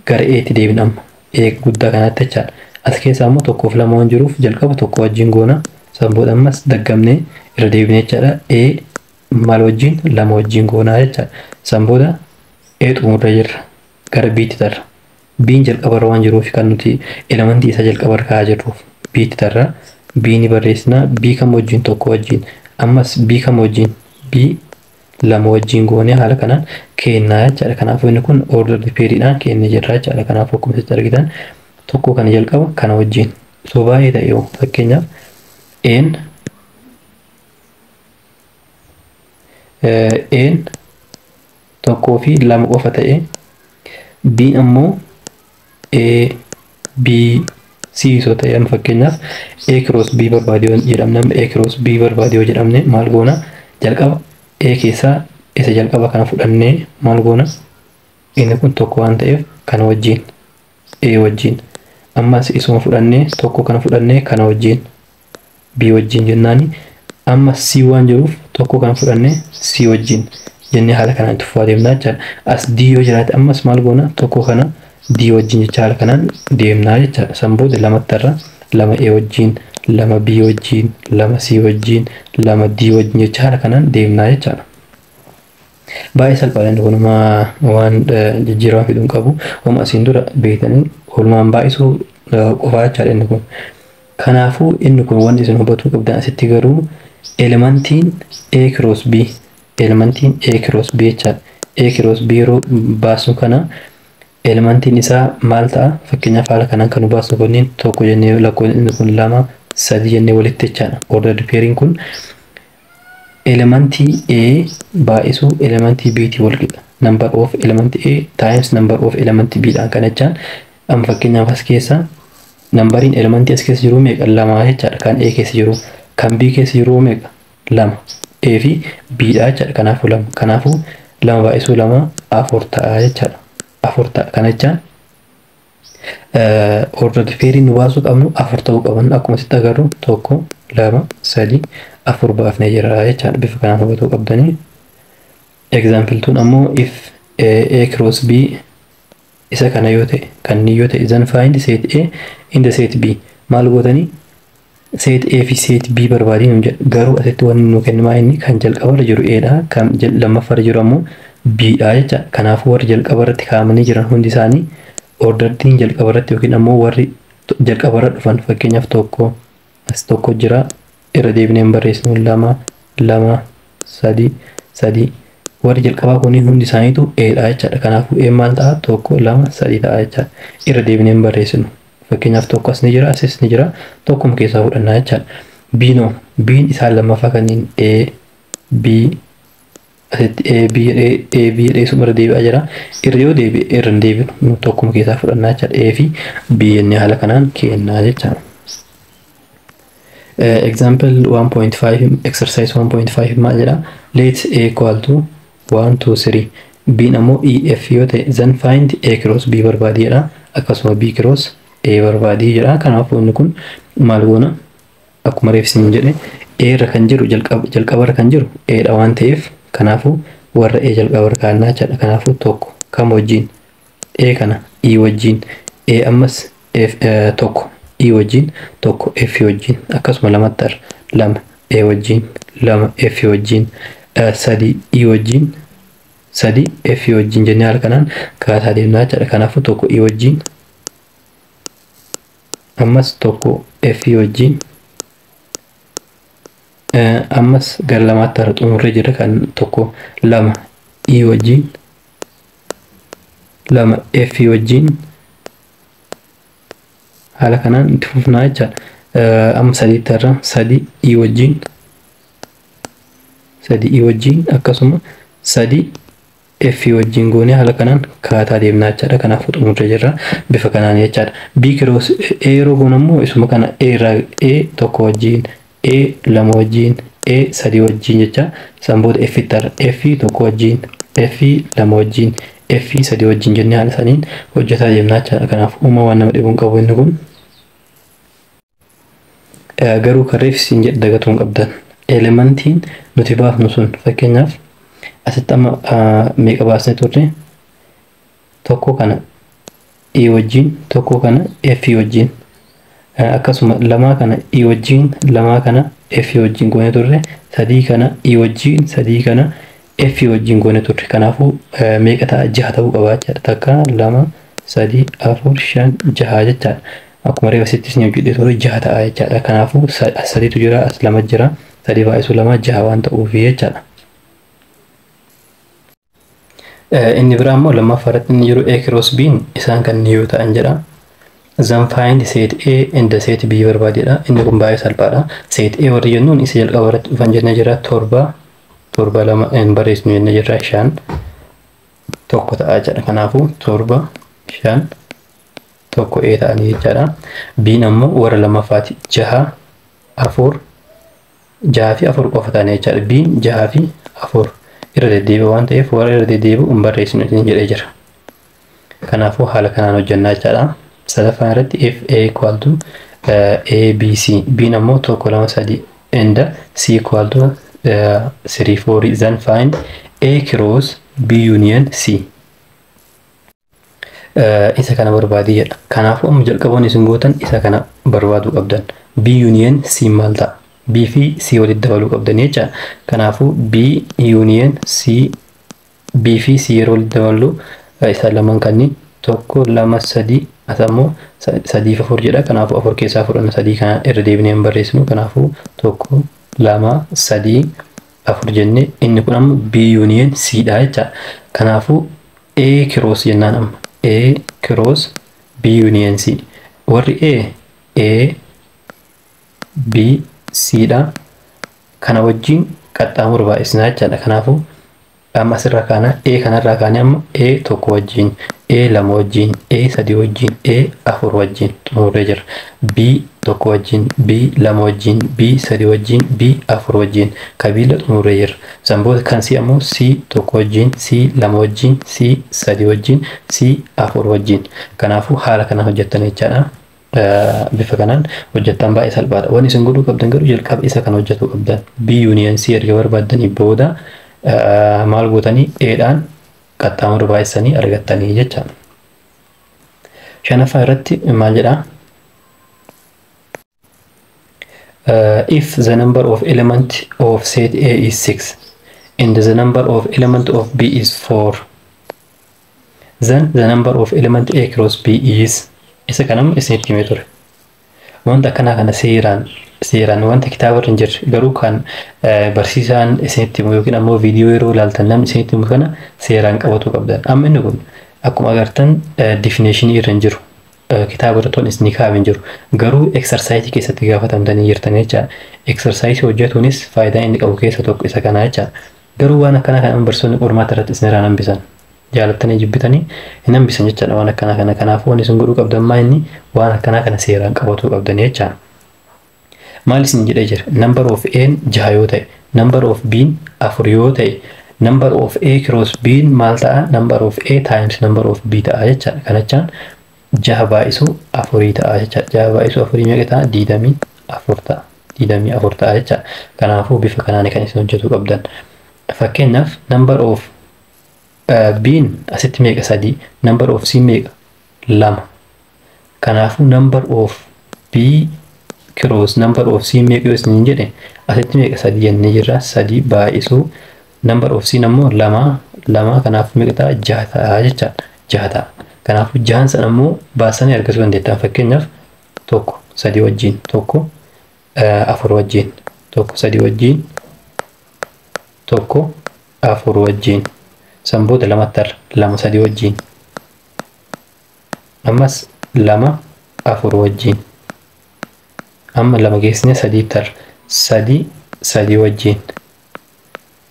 gara A tti deebina amma. A guddaa kanatti jechaadha. As keessaa immoo 1 fi 2 waan jiruuf jalqaba tokko wajjin goona. San booda ammas daggamnee irra deebine jechaadha. A maal wajjin? Lama wajjin goonaa jechaadha. San booda A xumurree jirra. Gara B tti tarra. B'n jalqabarra waan jiruuf kan nuti elementii isa jalqabarra kaa'aa jirruuf B tti tarra. B ni barreessina. B kam wajjin? Tokko wajjin. Ammas B kam wajjin? B lama wajjin goonee haala kanaan kennaa jechaadha. Kanaafuu inni kun ordered pairiidhaan kennee jirra jechaadha. Kanaafuu akkuma asitti argitan tokko kana jalqaba kana wajjin. Osoo baay'ee ta'e yoo fakkeenyaaf A'n 1 fi 2 qofa ta'e, B ammoo A B C osoo ta'e, amma fakkeenyaaf A cross B barbaade yoo jedhamne, amma A cross B barbaade yoo jedhamne maal goona? Jalqaba A keessaa isa jalqaba kana fudhannee maal goona? Inni kun tokko waan ta'eef kana wajjin, A wajjin. Ammas isuma fudhannee tokko kana fudhannee kana wajjin, B wajjin jennaani. Amma C waan jiruuf tokko kana fudhannee C wajjin jennee haala kanaan itti fufaa deemnaa jechaadha. As D yoo jiraate ammas maal goona? Tokko kana D wajjin jecha haala kanaan deemnaa jechaadha. San booda lamatti irra lama A wajjin, lama B wajjin, lama C wajjin, lama D wajjin jecha haala kanaan deemnaa jechaadha. Baay'ee salphaadha inni kun, waan jijjiirama fiduu hin qabu. Wama asiin dura beektanii oolmaan baay'isuu qofaa jechaadha inni kun. Kanaafuu inni kun wanti isin hubatuu qabdan asitti garuu elementiin A cross B, elementiin A cross B jechaadha. A cross B yeroo baasnu kana elementiin isaa maal ta'a? Fakkeenyaaf haala kanaan kan nu baasnu kunniin tokko jennee lakkoofni inni kun lama, sadi jennee walitti jechaadha. Ordered pairing kun elementii A baay'isuu elementii B tii wal qixa. Number of element A times number of element B dhaan. Kan jechaan amma fakkeenyaaf as keessa numberiin elementii as keessa jiru meeqa? Lama jechaadha. Kan A keessa jiru. Kan B keessa jiru meeqa? Lama. A fi B dha jechaadha. Kanaafuu 2. Kanaafuu 2 baay'isuu 2 4 ta'a jechaadha. 4 ta'a. Kana jechaan ordered pairii nu baasuu qabnu 4 ta'uu qaban. Akkuma asitti agarru 1 2 3 4 baafnee jira jechaadha. Bifa kanaan hubatuu qabdanii. Example tun ammoo if A cross B isa kana yoo ta'e kanneen yoo ta'e then find set A in the set B. Maal gootanii set A fi set B barbaadii nu jedha. Garuu asitti wanni nu kennamaa inni kan jalqabarra jiru A dha, kan lammaffaarra jiru ammoo B dha jecha. Kanaafuu warri jalqabarratti kaa'amanii jiran hundi isaanii ordertiin jalqabarratti yookiin ammoo warri jalqabarra dhufan fakkeenyaaf 1 as 1 jira, irra deebinee hin barreessinu 2 2 3 3 warri jalqabaa kunniin hundi isaaniitu A dha jechaadha. Kanaafuu A maal ta'a? 1 2 3 ta'a jechaadha. Irra deebinee hin barreessinu. Fakkeenyaaf 1 as ni jira, asis ni jira, tokkuma keessaa fudhannaa jechaadha. B no, B'n isaan lammaffaa kanneen A B asitti A B A B jedhee suma irra deebi'aa jira. Irra yoo deebi'e irra hin deebinu, tokkuma keessaa fudhannaa jechaadha. A fi B jennee haala kanaan kennaa jechaadha. Example 1.5, exercise 1.5 maal jedha? Let A equal to 1 2 3, B ammoo E F yoo ta'e then find A cross B barbaadii jedha. Akkasuma B cross A barbaadii jedha. Kanaafuu inni kun maal goona? Akkuma reef isiniin jedhe A irra kan jiru jalqabarra kan jiru A dha waan ta'eef kanaafuu warra A jalqabarra kaa'annaa jechaadha. Kanaafuu 1 kam wajjin? A kana E wajjin, A ammas F 1 E wajjin, 1 F wajjin, akkasuma lamatti arra 2 A wajjin, 2 F wajjin, 3 E wajjin, 3 F wajjin jennee haala kanaan kaasaa deemnaa jechaadha. Kanaafuu 1 E wajjin, ammas 1 F wajjin, ammas gara lamaatti har'a xumurree jira kan 1 2 E wajjin, 2 F wajjin haala kanaan itti fufnaa jechaadha. Amma sadiitti har'a 3 E wajjin, 3 E wajjin, akkasuma 3 F wajjin goonee haala kanaan kaataa deemnaa jechaadha. Kanaafuu xumurree jirra bifa kanaan jechaadha. B cross A yeroo goonu ammoo isuma kana A irraa A 1 wajjin, A 2 wajjin, A 3 wajjin jecha. San booda F itti har'a F 1 wajjin, F 2 wajjin, F 3 wajjin jennee haala saniin hojjetaa deemnaa jechaadha. Kanaafuu uuma waan nama dhibuun qabu inni kun. Garuu kan reef isin jedhe dagatuu hin qabdan. Elementiin nuti baafnu sun fakkeenyaaf asitti amma meeqa baasnee turre? 1 kana E wajjin, 1 kana F wajjin, akkasuma 2 kana E wajjin, 2 kana F wajjin goone turre, 3 kana E wajjin, 3 kana F wajjin goone turre. Kanaafuu meeqa ta'a? 6 ta'uu qaba jechaadha. 1 2 3 4 5 6 jechaadha. Akkuma reef asitti isin hojjedhee ture 6 ta'a jechaadha. Kanaafuu as 3tu jira, as 2 jira, 3 baay'isuu 2 6 waan ta'uuf jechaadha. Inni biraa immoo lammaffaa irratti inni jiru A cross B isaan kan yoo ta'an jedha. Then find set A and set B barbaadedha. Inni kun baay'ee salphaadha. Set A warri jennuun isa jalqaba irratti dhufan jennee jira 7 7 2 hin barreessinu jennee jirra 5 1 ta'a jechaadha. Kanaafuu 7 5 1 A ta'anii jechaadha. B'n ammoo warra lammaffaati 6 4 6 fi 4 qofa ta'anii jechaadha. B'n 6 fi 4 irra deddeebi'u waan ta'eef warra irra deddeebi'u hin barreessinu isin jedhee jira. Kanaafuu haala kanaan hojjannaa jechaadha. Sadaffaan irratti if A equal to A B C, B'n ammoo 1 2 3 and C equal to 3 4, then find A cross B union C. Isa kana barbaadii jedha. Kanaafuu amma jalqaboon isin gootan isa kana barbaaduu qabdan. B union C maal ta'a? B fi C walitti dabaluu qabdan jechaadha. Kanaafuu B union C, B fi C yeroo walitti daballu isaan lamaan kanneen 1 2 3 as ammoo 3 fi 4 jedha. Kanaafuu 4 keessaa fudhanna, 3 kana irra deebinee hin barreessinu. Kanaafuu 1 2 3 4 jennee inni kun amma B union C dha jechaadha. Kanaafuu A cross jennaan amma A cross B union C. Warri A A B C dha. Kana wajjin qaxxaamura baay'isnaa jechaadha. Kanaafuu amma asirraa kaana A kanarraa kaanee amma A 1 wajjin, A 2 wajjin, A 3 wajjin, A 4 wajjin xumurree jira. B 1 wajjin, B 2 wajjin, B 3 wajjin, B 4 wajjin. Kabiila xumurree jirra. San booda kan C ammoo C 1 wajjin, C 2 wajjin, C 3 wajjin, C 4 wajjin. Kanaafuu haala kanaan hojjettan jechaadha. Bifa kanaan hojjettan baay'ee salphaadha. Wanni isin godhuu qabdan garuu jalqaba isa kana hojjetuu qabdan. B union C erga barbaaddanii booda maal gootanii A dhaan qaxxaamura baay'isanii argattanii jechaadha. Shanaffaa irratti maal jedhaa? If the number of element of set A is 6 and the number of element of B is 4, then the number of element A cross B is. Isa kanam isinitti himee ture. Wanta akkanaa kana seeraan wanta kitaaba irra hin jirre garuu kan barsiisaan isinitti himu yookiin ammoo viidiyoo yeroo ilaaltan namni isinitti himu kana seeraan qabatuu qabdan. Amma inni kun akkuma agartan definition irra hin jiru. Kitaaba irratti waan isinii kaa'ame hin jiru. Garuu exercise keessatti gaafatamtanii jirtan jechaadha. Exercise hojjetuunis faayidaa inni qabu keessa tokko isa kanaa jechaadha. Garuu waan akkanaa kana barsiisonni qormaata irratti isinirraa hambisan. Jaalattanii jibbitanii hin hambisan jechaadha waan akkanaa kana. Kanaafuu wanni isin godhuu qabdan maa inni waan akkanaa kana seeraan qabatuu qabdan jechaadha. Maal isin jedhee jira? Number of A 6 yoo ta'e, number of B 4 yoo ta'e, number of A cross B maal ta'a? Number of A times number of B ta'a jechaadha. Kana jechaan 6 baay'isuu 4 ta'a jechaadha. 6 baay'isuu 4 meeqa ta'a? 24 ta'a. 24 ta'a jechaadha. Kanaafuu bifa kanaan kan isin hojjetuu qabdan. Fakkeenyaaf number of B asitti meeqa? 3, number of C meeqa? 2. Kanaafuu number of B cross number of C meeqa yoo isin jedhe asitti meeqa? 3 jennee jirra. 3 baay'isuu number of C ammoo 2 2, kanaafuu meeqa ta'a? 6 ta'a jechaadha. 6 ta'a. Kanaafuu 6 sana ammoo baasanii argachuu dandeettan. Fakkeenyaaf 1 3 wajjin, 1 4 wajjin, 1 3 wajjin, 1 4 wajjin. San booda lamatti har'a 2 3 wajjin, ammas 2 4 wajjin, amma 2 geessine 3 tarra 3 3 wajjin,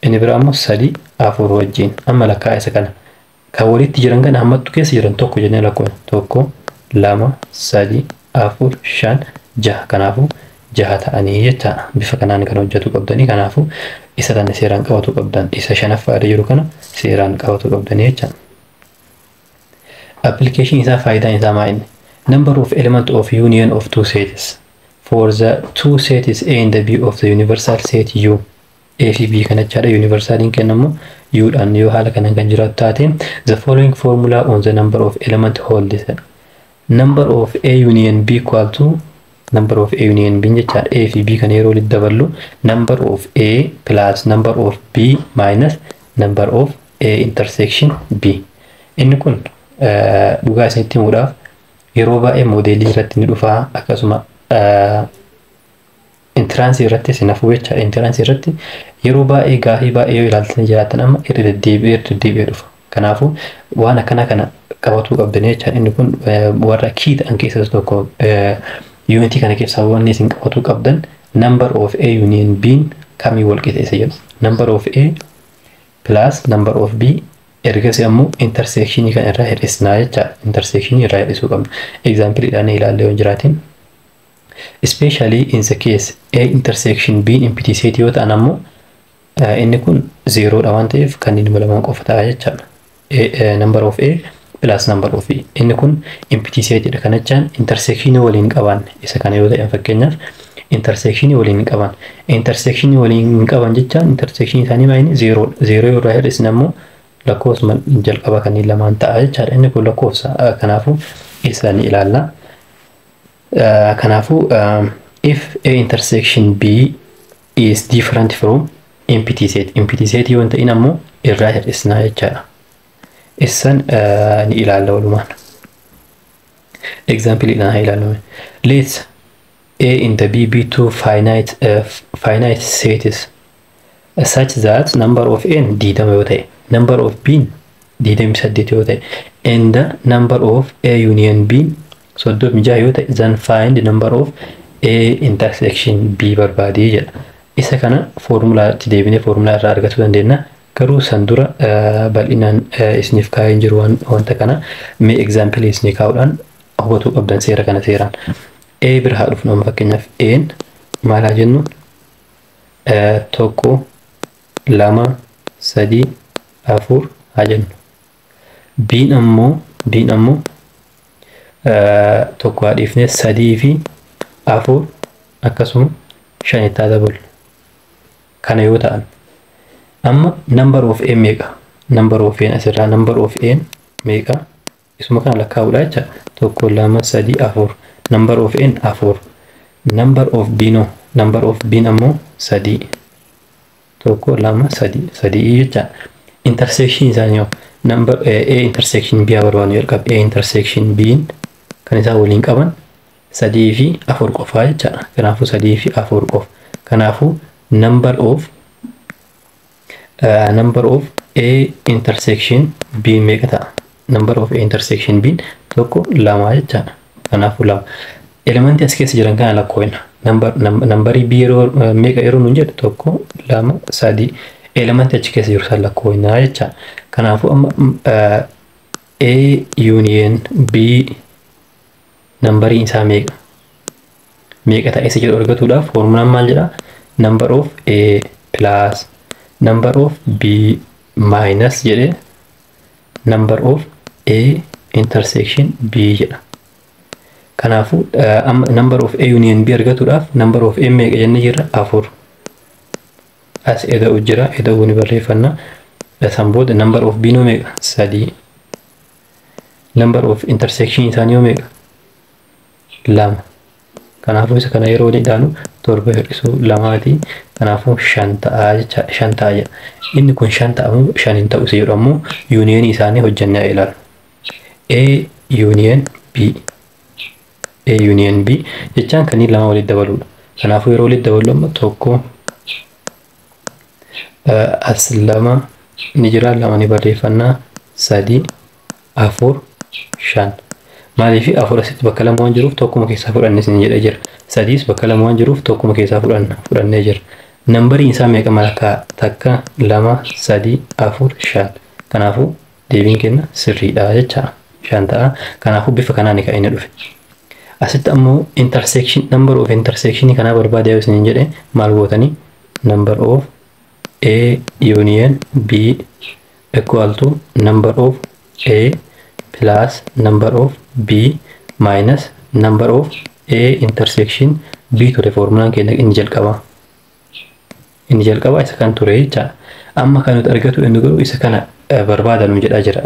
inni biraa ammoo 3 4 wajjin. Amma lakkaa'aa isa kana kan walitti jiran kana hammattu keessa jiran 1 jennee lakkoofna 1 2 3 4 5 6. Kanaafuu 6 ta'anii jechaadha. Bifa kanaan kan hojjetu qabdanii. Kanaafuu isa kana seeraan qabatu qabdan. Isa shanaffaa irra jiru kana seeraan qabatu qabdanii jechaadha. Application isaa faayidaan isaa maal inni? Number of element of union of two sets. For the two sets A and B of the universal set U. A fi B kana jechaadha. Universaliin kennamu U dhaan yoo haala kanaan kan jiraatu taate, the following formula on the number of element holds. Number of A union B equal to number of A union B jechaadha. A fi B kan yeroo walitti daballu number of A plus number of B minus number of A intersection B. Inni kun dhugaa isinitti himuudhaaf yeroo baay'ee moodeelii irratti ni dhufa, akkasuma entrance irratti isin hafuu jechaadha. Entrance irratti yeroo baay'ee gaafii baay'ee yoo ilaaltanii jiraattan amma irra deddeebi'ee dhufa. Kanaafuu waan akkana kana qabatuu qabdanii jechaadha. Inni kun warra key ta'an keessaa tokko. Unitii kana keessaa wanni isin qabatuu qabdan number of A union B kamii wal qixa isa jedhu. Number of A plus number of B, ergasii ammoo intersectionii kan irraa hir'isnaa jechaadha. Intersectionii irraa hir'isuu qabna. Example dhaan ilaallee yoo jiraatin. Especially in the case A intersection B empty set yoo ta'an ammoo inni kun 0 dha waan ta'eef kan inni lamaan qofa ta'a jechaadha. Number of A plus number of B. Inni kun empty set dha. Kana jechaan intersectionii waliin qaban isa kana yoo ta'e, fakkeenyaaf intersectionii waliin hin qaban. Intersectionii waliin hin qaban jechaan intersectionii isaanii maayini 0 dha. 0 irraa hir'isne ammoo lakkoofsuma jalqaba kanneen lamaan ta'a jechaadha. Inni kun lakkoofsa, kanaafuu isa ni ilaalla. Kanaafuu if A intersection B is different from empty set, empty set yoo hin ta'in ammoo irraa hir'isnaa jechaadha. Isan ni ilaalla walumaan. Example dhaan haa ilaallu. Let A in the B be two finite sets such that number of N 20 yoo ta'e, number of B 28 yoo ta'e, and the number of A union B 36 yoo ta'e, then find number of A intersection B barbaadii jedha. Isa kana foormulaatti deebinee foormulaa irraa argachuu dandeenya. Garuu san dura bal'inaan isiniif kaa'ee hin jiru wanta kana. Mee example isinii kaa'uudhaan hubatuu qabdan seera kana seeraan. A bira haa dhufnu amma fakkeenyaaf A'n maal haa jennu 1 2 3 4 haa jennu. B'n ammoo 1 haa dhiifne 3 fi 4 akkasuma 5 itti haa daballu. Kana yoo ta'an amma number of A meeqa? Number of A asirraa number of A meeqa? Isuma kana lakkaa'uudha jecha 1 2 3 4 number of N 4 number of B no number of B ammoo 3 1 2 3 3 jecha. Intersection isaanii yoo number A intersection B barbaannu jalqaba A intersection B kan isaan waliin qaban 3 fi 4 qofaa jechaadha. Kanaafuu 3 fi 4 qofa. Kanaafuu number of A intersection B meeqa ta'a? Number of A intersection B 1 2 jechaadha. Kanaafuu 2. Elementii as keessa jiran kana lakkoofna. Nambarii B yeroo meeqa yeroo nuun jedhu 1 2 3 elementii achi keessa jiru san lakkoofna jechaadha. Kanaafuu amma A union B nambariin isaa meeqa? Meeqa ta'e isa jedhu argatuudhaaf foormulaan maal jedhaa? Number of A plus number of B minus jedhee number of A intersection B jedha. Kanaafuu amma number of A union B argatuudhaaf number of A meeqa jennee jirra? 4. As eda'u jira, eda'uu ni barreeffanna. San booda number of B noo meeqa? 3. Number of intersection isaanii yoo meeqa? 2. Kanaafuu isa kana yeroo waliin ilaalu 7 hir'isuu 2ti. Kanaafuu 5 ta'a jecha 5 ta'a jedha. Inni kun 5 ta'a moo 5 hin ta'u isa jedhu ammoo yuuniyeenii isaanii hojjannee ilaalu. A union B. A union B jechaan kanneen lama walitti dabaluudha. Kanaafuu yeroo walitti daballu amma 1 as 2 ni jira 2 ni barreeffannaa 3 4 5. Maaliif 4 asitti bakka lama waan jiruuf tokkuma keessaa fudhanne isin jedhee jira. 3 bakka lama waan jiruuf tokkuma keessaa fudhannee jira. Nambariin isaa meeqa malakkaa? 1 2 3 4 5. Kanaafuu deebiin keenya sirriidha jecha 5 ta'a. Kanaafuu bifa kanaan kan inni dhufe. Asitti ammoo intersection number of intersection kanaa barbaadee yoo isin jedhe maal gootanii? Number of A union B equal to number of A plus number of B minus number of A intersection B ture foormulaan keenya inni jalqaba. Inni jalqaba isa kan ture jecha. Amma kan nuti argatu inni garuu isa kana barbaada nuun jedhaa jira.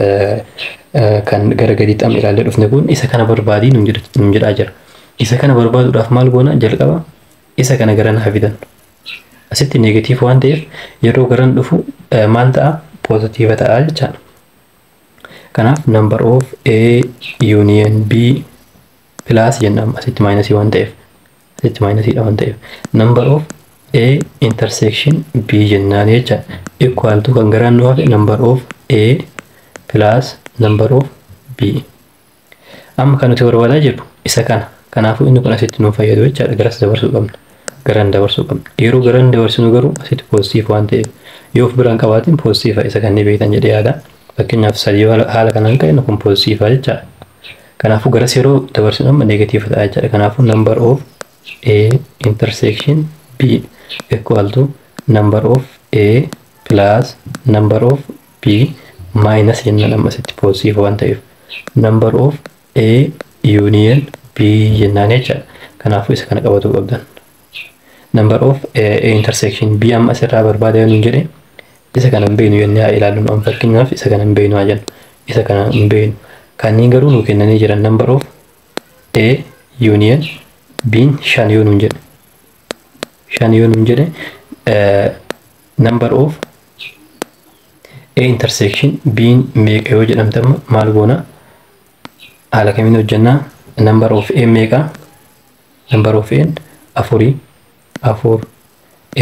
Kan gara gadiitti amma ilaallee dhufne kun isa kana barbaadii nuun jedhaa jira. Isa kana barbaaduudhaaf maal goona? Jalqaba isa kana gara naa fidan. Asitti neegatiif waan ta'eef yeroo garan dhufu maal ta'a? Poozitiiva ta'a jechaadha. Kanaaf number of A union B plus jenna asitti maayinasii waan ta'eef asitti maayinasiidha waan ta'eef number of A intersection B jennaan jecha equal to kan garaan nu hafe number of A plus number of B. Amma kan nuti barbaadaa jirru isa kana. Kanaafuu inni kun asitti nu fayyadu jechaadha. Garas dabarsuu qabna. Garan dabarsuu qabna. Yeroo garan dabarsinu garuu asitti poozitiiva waan ta'eef yoo of biraan qabaatin poozitiiva isa kan ni beektan jedhee yaada. Fakkeenyaaf 3 haala kanaan ka'e kun poozitiiva jechaadha. Kanaafuu garas yeroo dabarsinu amma neegatiiva ta'a jechaadha. Kanaafuu number of A intersection B equal to number of A plus number of B minus jennaan amma asitti poozitiiva waan ta'eef number of A union B jennaan jechaadha. Kanaafuu isa kana qabatuu qabdan. Number of A intersection B amma asirraa barbaada yoo nuun jedhe isa kana hin beeknu jennee haa ilaallu. Amma fakkeenyaaf isa kana hin beeknu haa jennu. Isa kana hin beeknu. Kanneen garuu nuu kennanii jiran number of A union B 5 yoo nuun jedhe. 5 yoo nuun jedhe number of A intersection B meeqa yoo jedhamte amma maal goona? Haala kamiin hojjennaa? Number of A meeqa? Number of A 4 4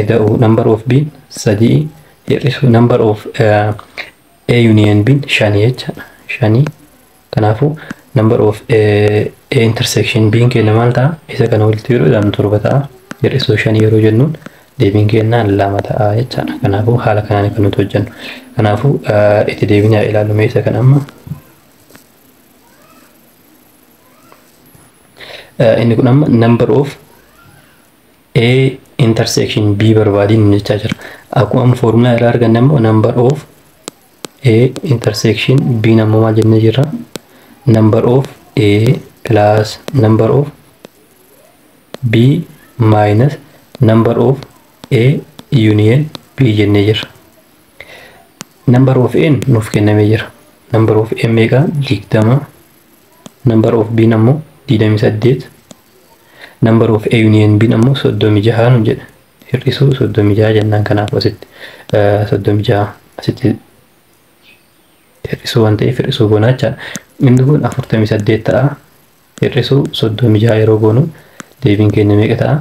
eda'u number of B 3 hir'isu number of A union B 5 jechaadha. 5 kanaafuu number of A intersection B keenya maal ta'a? Isa kana walitti yeroo ilaallu 7 ta'a. Hir'isuu 5 yeroo jennuun deebiin keenya 2 ta'a jechaadha. Kanaafuu haala kanaan kan nuti hojjennu. Kanaafuu itti deebinee ilaallu mee isa kana amma. Inni kun amma number of A intersection B barbaadiin jechaa jira. Akkuma amma foormulaa irraa arganne ammoo number of A intersection B ammoo maal jennee jirra? Number of A plus number of B minus number of A union B jennee jirra. Number of A nuuf kennamee jira. Number of A meeqa? 20. Number of B ammoo 28. Number of A union B ammoo 36 nu jedha. Hir'isuu 36 jennaan, kanaaf asitti 36 asitti hir'isuu waan ta'eef hir'isuu goonaa jechaadha. Inni kun 48 ta'a. Hir'isuu 36 yeroo goonu deebiin keenya meeqa ta'a?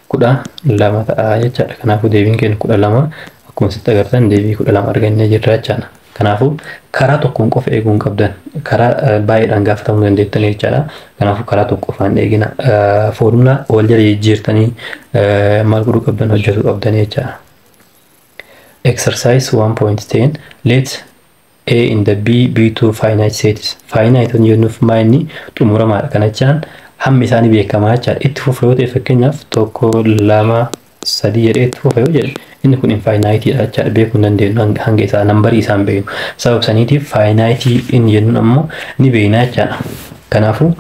12 ta'a jechaadha. Kanaafuu deebiin keenya 12, akkuma asitti agartan deebii 12 argannee jirra jechaadha. Kanaafuu karaa tokkoon qofa eeguu hin qabdan. Karaa baay'eedhaan gaafatamuu dandeettanii jechaadha. Kanaafuu karaa tokko qofaan eegina. Foormulaa wal jala jijjiirtanii maal godhuu qabdan, hojjetuu qabdanii jechaadha. Exercise 1.10. Let A and the B be two finite sets. Finite kan jennuuf maa inni xumuramaadha. Kana jechaan hammi isaanii beekamaa jechaadha. Itti fufa yoo ta'e, fakkeenyaaf tokko, lama, sadii jedhee itti fufa yoo jedhe, inni kun infinite dha jechaadha. Beekuu hin dandeenyu hanga isaa, nambarii isaan beeknu. Sababa saniitiif finite inni jennuun ammoo ni beekna jechaadha. Kanaafuu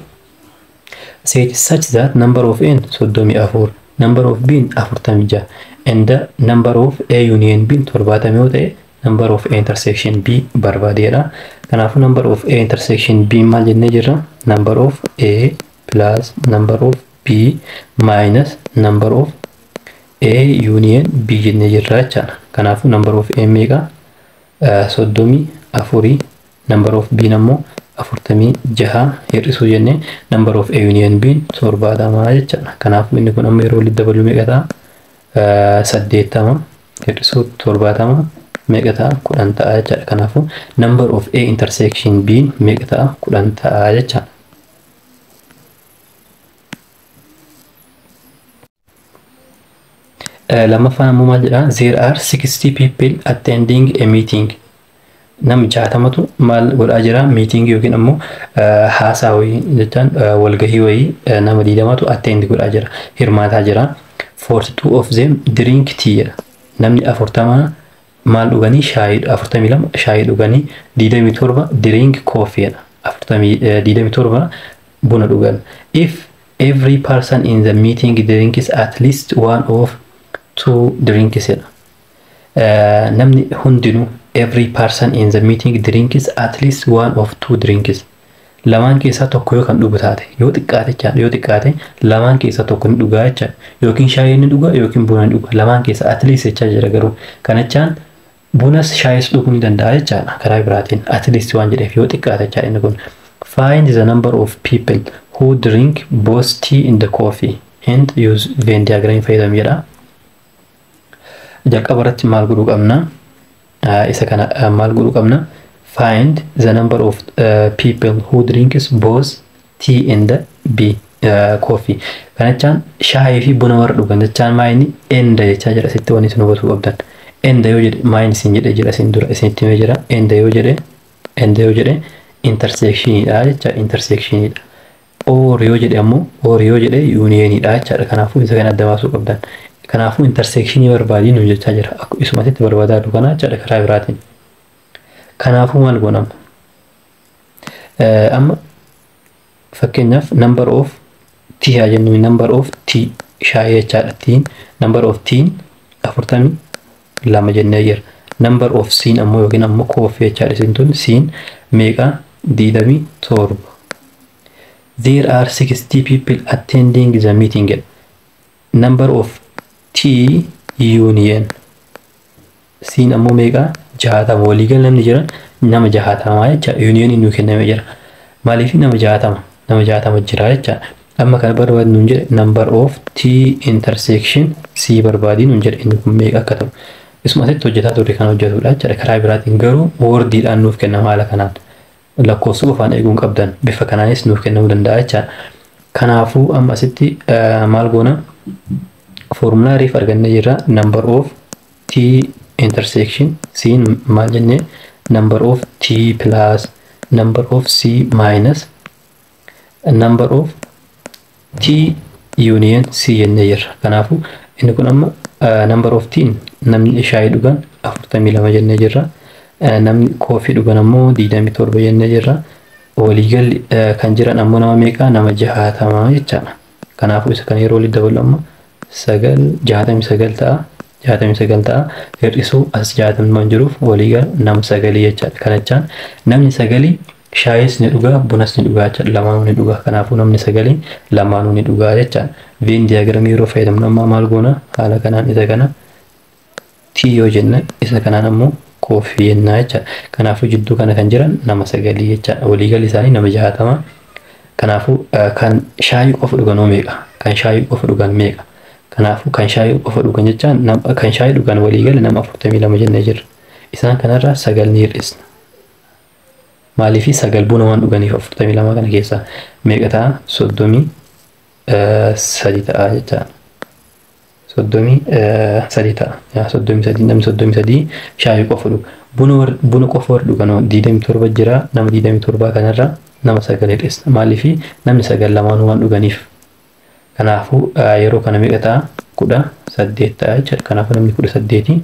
set such that number of n 34, number of b 46 and the number of A union B 70 yoo ta'e, number of A intersection B barbaadeedha. Kanaafuu number of A intersection B maal jennee jirra? Number of A plus number of B minus number of A union B jennee jirra jechaadha. Kanaafuu number of A meeqa? 34. Number of B ammoo 46 hir'isuu jennee number of A union B 70 jechaadha. Kanaafuu inni kun amma yeroo walitti dabaluu meeqa ta'a? 80 hir'isuu 70 meeqa ta'a? 10 ta'a jechaadha. Kanaafuu number of A intersection B meeqa ta'a? 10 ta'a jechaadha. Lammaffaan ammoo maal jedhaa? There are 60 people attending a meeting. Nam 60tu maal godhaa jira? Meeting yookiin ammoo haasaa wayii jechaan walgahii wayii nama 20tu attend godhaa jira, hirmaataa jira. 42 of them drink tea jedha. Namni 40 maal dhuganii? Shaayii. 42 shaayii dhuganii, 27 drink coffee jedha. 27 buna dhugan. If every person in the meeting drinks at least one of two drinks jedha. Namni hundinuu, every person in the meeting drinks at least one of two drinks. Lamaan keessaa tokko yoo kan dhugu taate, yoo xiqqaate jechaadha, yoo xiqqaate lamaan keessaa tokko ni dhugaa jechaadha. Yookiin shaayii ni dhuga yookiin buna ni dhuga. Lamaan keessaa at least jechaa jira garuu. Kana jechaan bunas shaayis dhuguu ni danda'a jechaadha karaa biraatiin, at least waan jedheef, yoo xiqqaate jechaadha inni kun. Find the number of people who drink both tea and the coffee and use Venn diagram fayyadamu jedha. Jalqaba irratti maal godhuu qabna? Isa kana maal godhuu qabna? Find the number of people who drinks both tea and b coffee. Kana jechaan shaayii fi buna warra dhugan jechaan maa inni and jechaa jira asitti wanni isin hubatuu qabdan. And yoo jedhe maa inni isin jedhe jira, isin dura isinitti himee jira. And yoo jedhe, and yoo jedhe intersectionidha jecha, intersectionidha. Or yoo jedhe ammoo, or yoo jedhe unionidha jechaadha. Kanaafuu isa kana adda baasuu qabdan. Kanaafuu intersectionii barbaadii nu jechaa jira. Akkuma isumatti barbaadaa jiru kana jechaadha karaa biraatiin. Kanaafuu maal goona amma? Amma fakkeenyaaf number of tea haa jennu, number of tea shaayii jechaadha. Teen, number of teen 42 jennee jira. Number of siin ammoo yookiin ammoo coffee jechaadha, isin tun siin meeqa? 27. There are 60 people attending the meeting. Number of tea union siin ammoo meeqa? 60. Waliigal namni jiran nama 60 jecha, union nuu kennamee jira. Maaliif nama 60, nama 60 jira jecha. Amma kana barbaadu nuun jedhe, number of T intersection C barbaadii nuun jedhe, inni kun meeqa akka ta'u. Isuma asitti hojjetaa turre kan hojjetudha jechaadha karaa biraatiin, garuu wordiidhaan nuuf kennama haala kanaan. Lakkoofsa qofaan eeguu hin qabdan, bifa kanaanis nuuf kennamuu danda'a jechaadha. Kanaafuu amma asitti maal goona? Foormulaa reef argannee jirra. Number of T intersection C maal jennee? Number of T plus number of C minus Number of T union C jennee jirra. Kanaafuu inni kun amma number of T, namni shaayii dhugan 42 jennee jirra. Namni coffee dhugan ammoo 27 jennee jirra. Waliigalli kan jiran ammoo nama meeqa? Nama 60 jechaadha. Kanaafuu isa kana yeroo walitti daballu amma sagal 69 ta'a. 69 ta'a. Hir'isuu as 60 waan jiruuf waliigal nama sagalii jechaadha. Kana jechaan namni sagalii shaayis ni dhugaa, bunas ni dhugaa jechaadha. Lamaanuu ni dhugaa. Kanaafuu namni sagalii lamaanuu ni dhugaa jechaadha. Venn diagramii yeroo fayyadamnu amma maal goona? Haala kanaan isa kana tea yoo jenne, isa kanaan ammoo coffee jennaa jechaadha. Kanaafuu jidduu kana kan jiran nama sagalii jechaadha. Waliigalli isaanii nama 60. Kanaafuu kan shaayii qofa dhugan meeqa? Kan shaayii qofa dhugan meeqa? Kanaafuu kan shaayii qofa dhugan jechaan kan shaayii dhugan waliigala nama 42 jennee jirra. Isaan kanarraa sagal ni hir'isna. Maaliifii? Sagal buna waan dhuganiif. 42 kana keessaa meeqa ta'a? 33 ta'a jechaadha. 33 ta'a. 33, namni 33 shaayii qofa dhuga. Buna qofa warri dhugan 27 jira. Nama 27 kanarraa nama sagal hir'isna. Maaliifii? Namni sagal lamaanuu waan dhuganiif. Kanaafuu yeroo kana meeqa ta'a? 18 ta'a jechaadha. Kanaafuu namni 18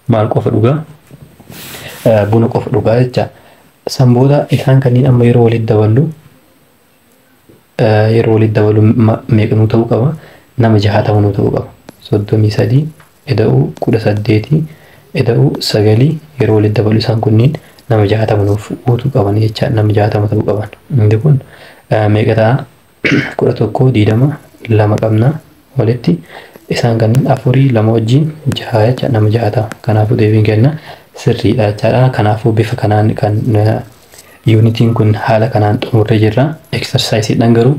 maal qofa dhugaa? Buna qofa dhugaa jecha. San booda isaan kanneen amma yeroo walitti daballu meeqa nuu ta'uu qaba? Nama 60 nuu ta'uu qaba. 33 ida'uu 18 ida'uu sagalii yeroo walitti dabalu isaan kunniin nama 60 nuuf guutuu qaban jecha, nama 60 ta'uu qaban. Inni kun meeqa ta'a? 11, 20, lama qabna, walitti isaan kanneen afurii, lama wajjin jaha jecha, nama 60. Kanaafuu deebiin kenna sirriidha jechaadha. Kanaafuu bifa kanaan kan unitiin kun haala kanaan xumurree jirra. Exerciseiidhaan garuu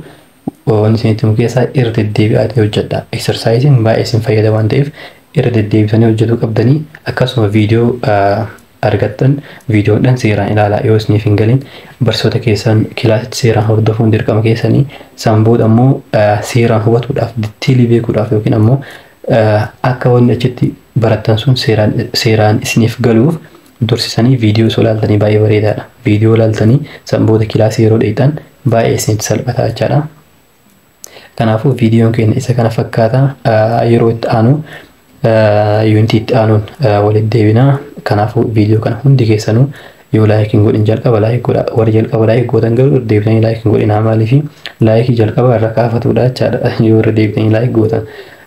wanti isinitti himu keessaa irra deddeebi'aatee hojjedha. Exerciseiin baay'ee isin fayyada waan ta'eef irra deddeebisanii hojjetuu qabdanii. Akkasuma viidiyoo argattan viidiyoodhaan seeraan ilaalaa. Yoo isiniif hin galin barsiisota keessan kilaasitti seeraan hordofuun dirqama keessanii. San booda ammoo seeraan hubatuudhaaf, detailii beekuudhaaf, yookiin ammoo akka wanni achitti barattan sun seeraan seeraan isiniif galuuf dursisanii viidiyoo osoo ilaaltanii baay'ee bareedaadha. Viidiyoo ilaaltanii san booda kilaasii yeroo dheeyxan baay'ee isinitti salphata jechaadha. Kanaafuu viidiyoon keenya isa kana fakkaata. Yeroo itti aanu unitii itti aanuun walitti deebinaa. Kanaafuu viidiyoo kana hundi keessanuu yoo like hin godhin jalqaba like godha. Warri jalqaba like gootan garuu irra deebitanii like hin godhinaa. Maaliifi? Likeii jalqaba irra kaafatudha jechaadha yoo irra deebitanii like gootan.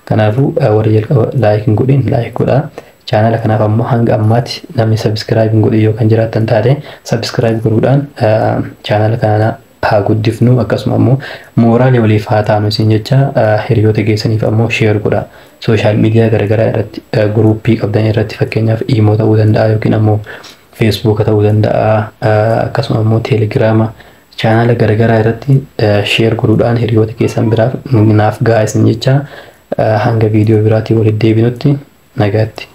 Kanaafuu warri jalqaba like hin godhin like godhaa. Chaanala kanaaf ammoo hanga ammaatti namni subscribe hin godhin yoo kan jiraattan taate subscribe godhuudhaan chaanala kana haa guddifnu, akkasuma ammoo moralii waliif haa taanu isin jecha. Hiriyoota keessaniif ammoo share godha. Social media garaagaraa irratti, groupii qabdan irratti, fakkeenyaaf Imo ta'uu danda'a yookiin ammoo Facebooka ta'uu danda'a, akkasuma ammoo Telegrama, chaanala garaagaraa irratti share godhuudhaan hiriyoota keessan biraaf naaf gahaa isin jecha. Hanga viidiyoo biraatii walitti deebinutti nagaatti.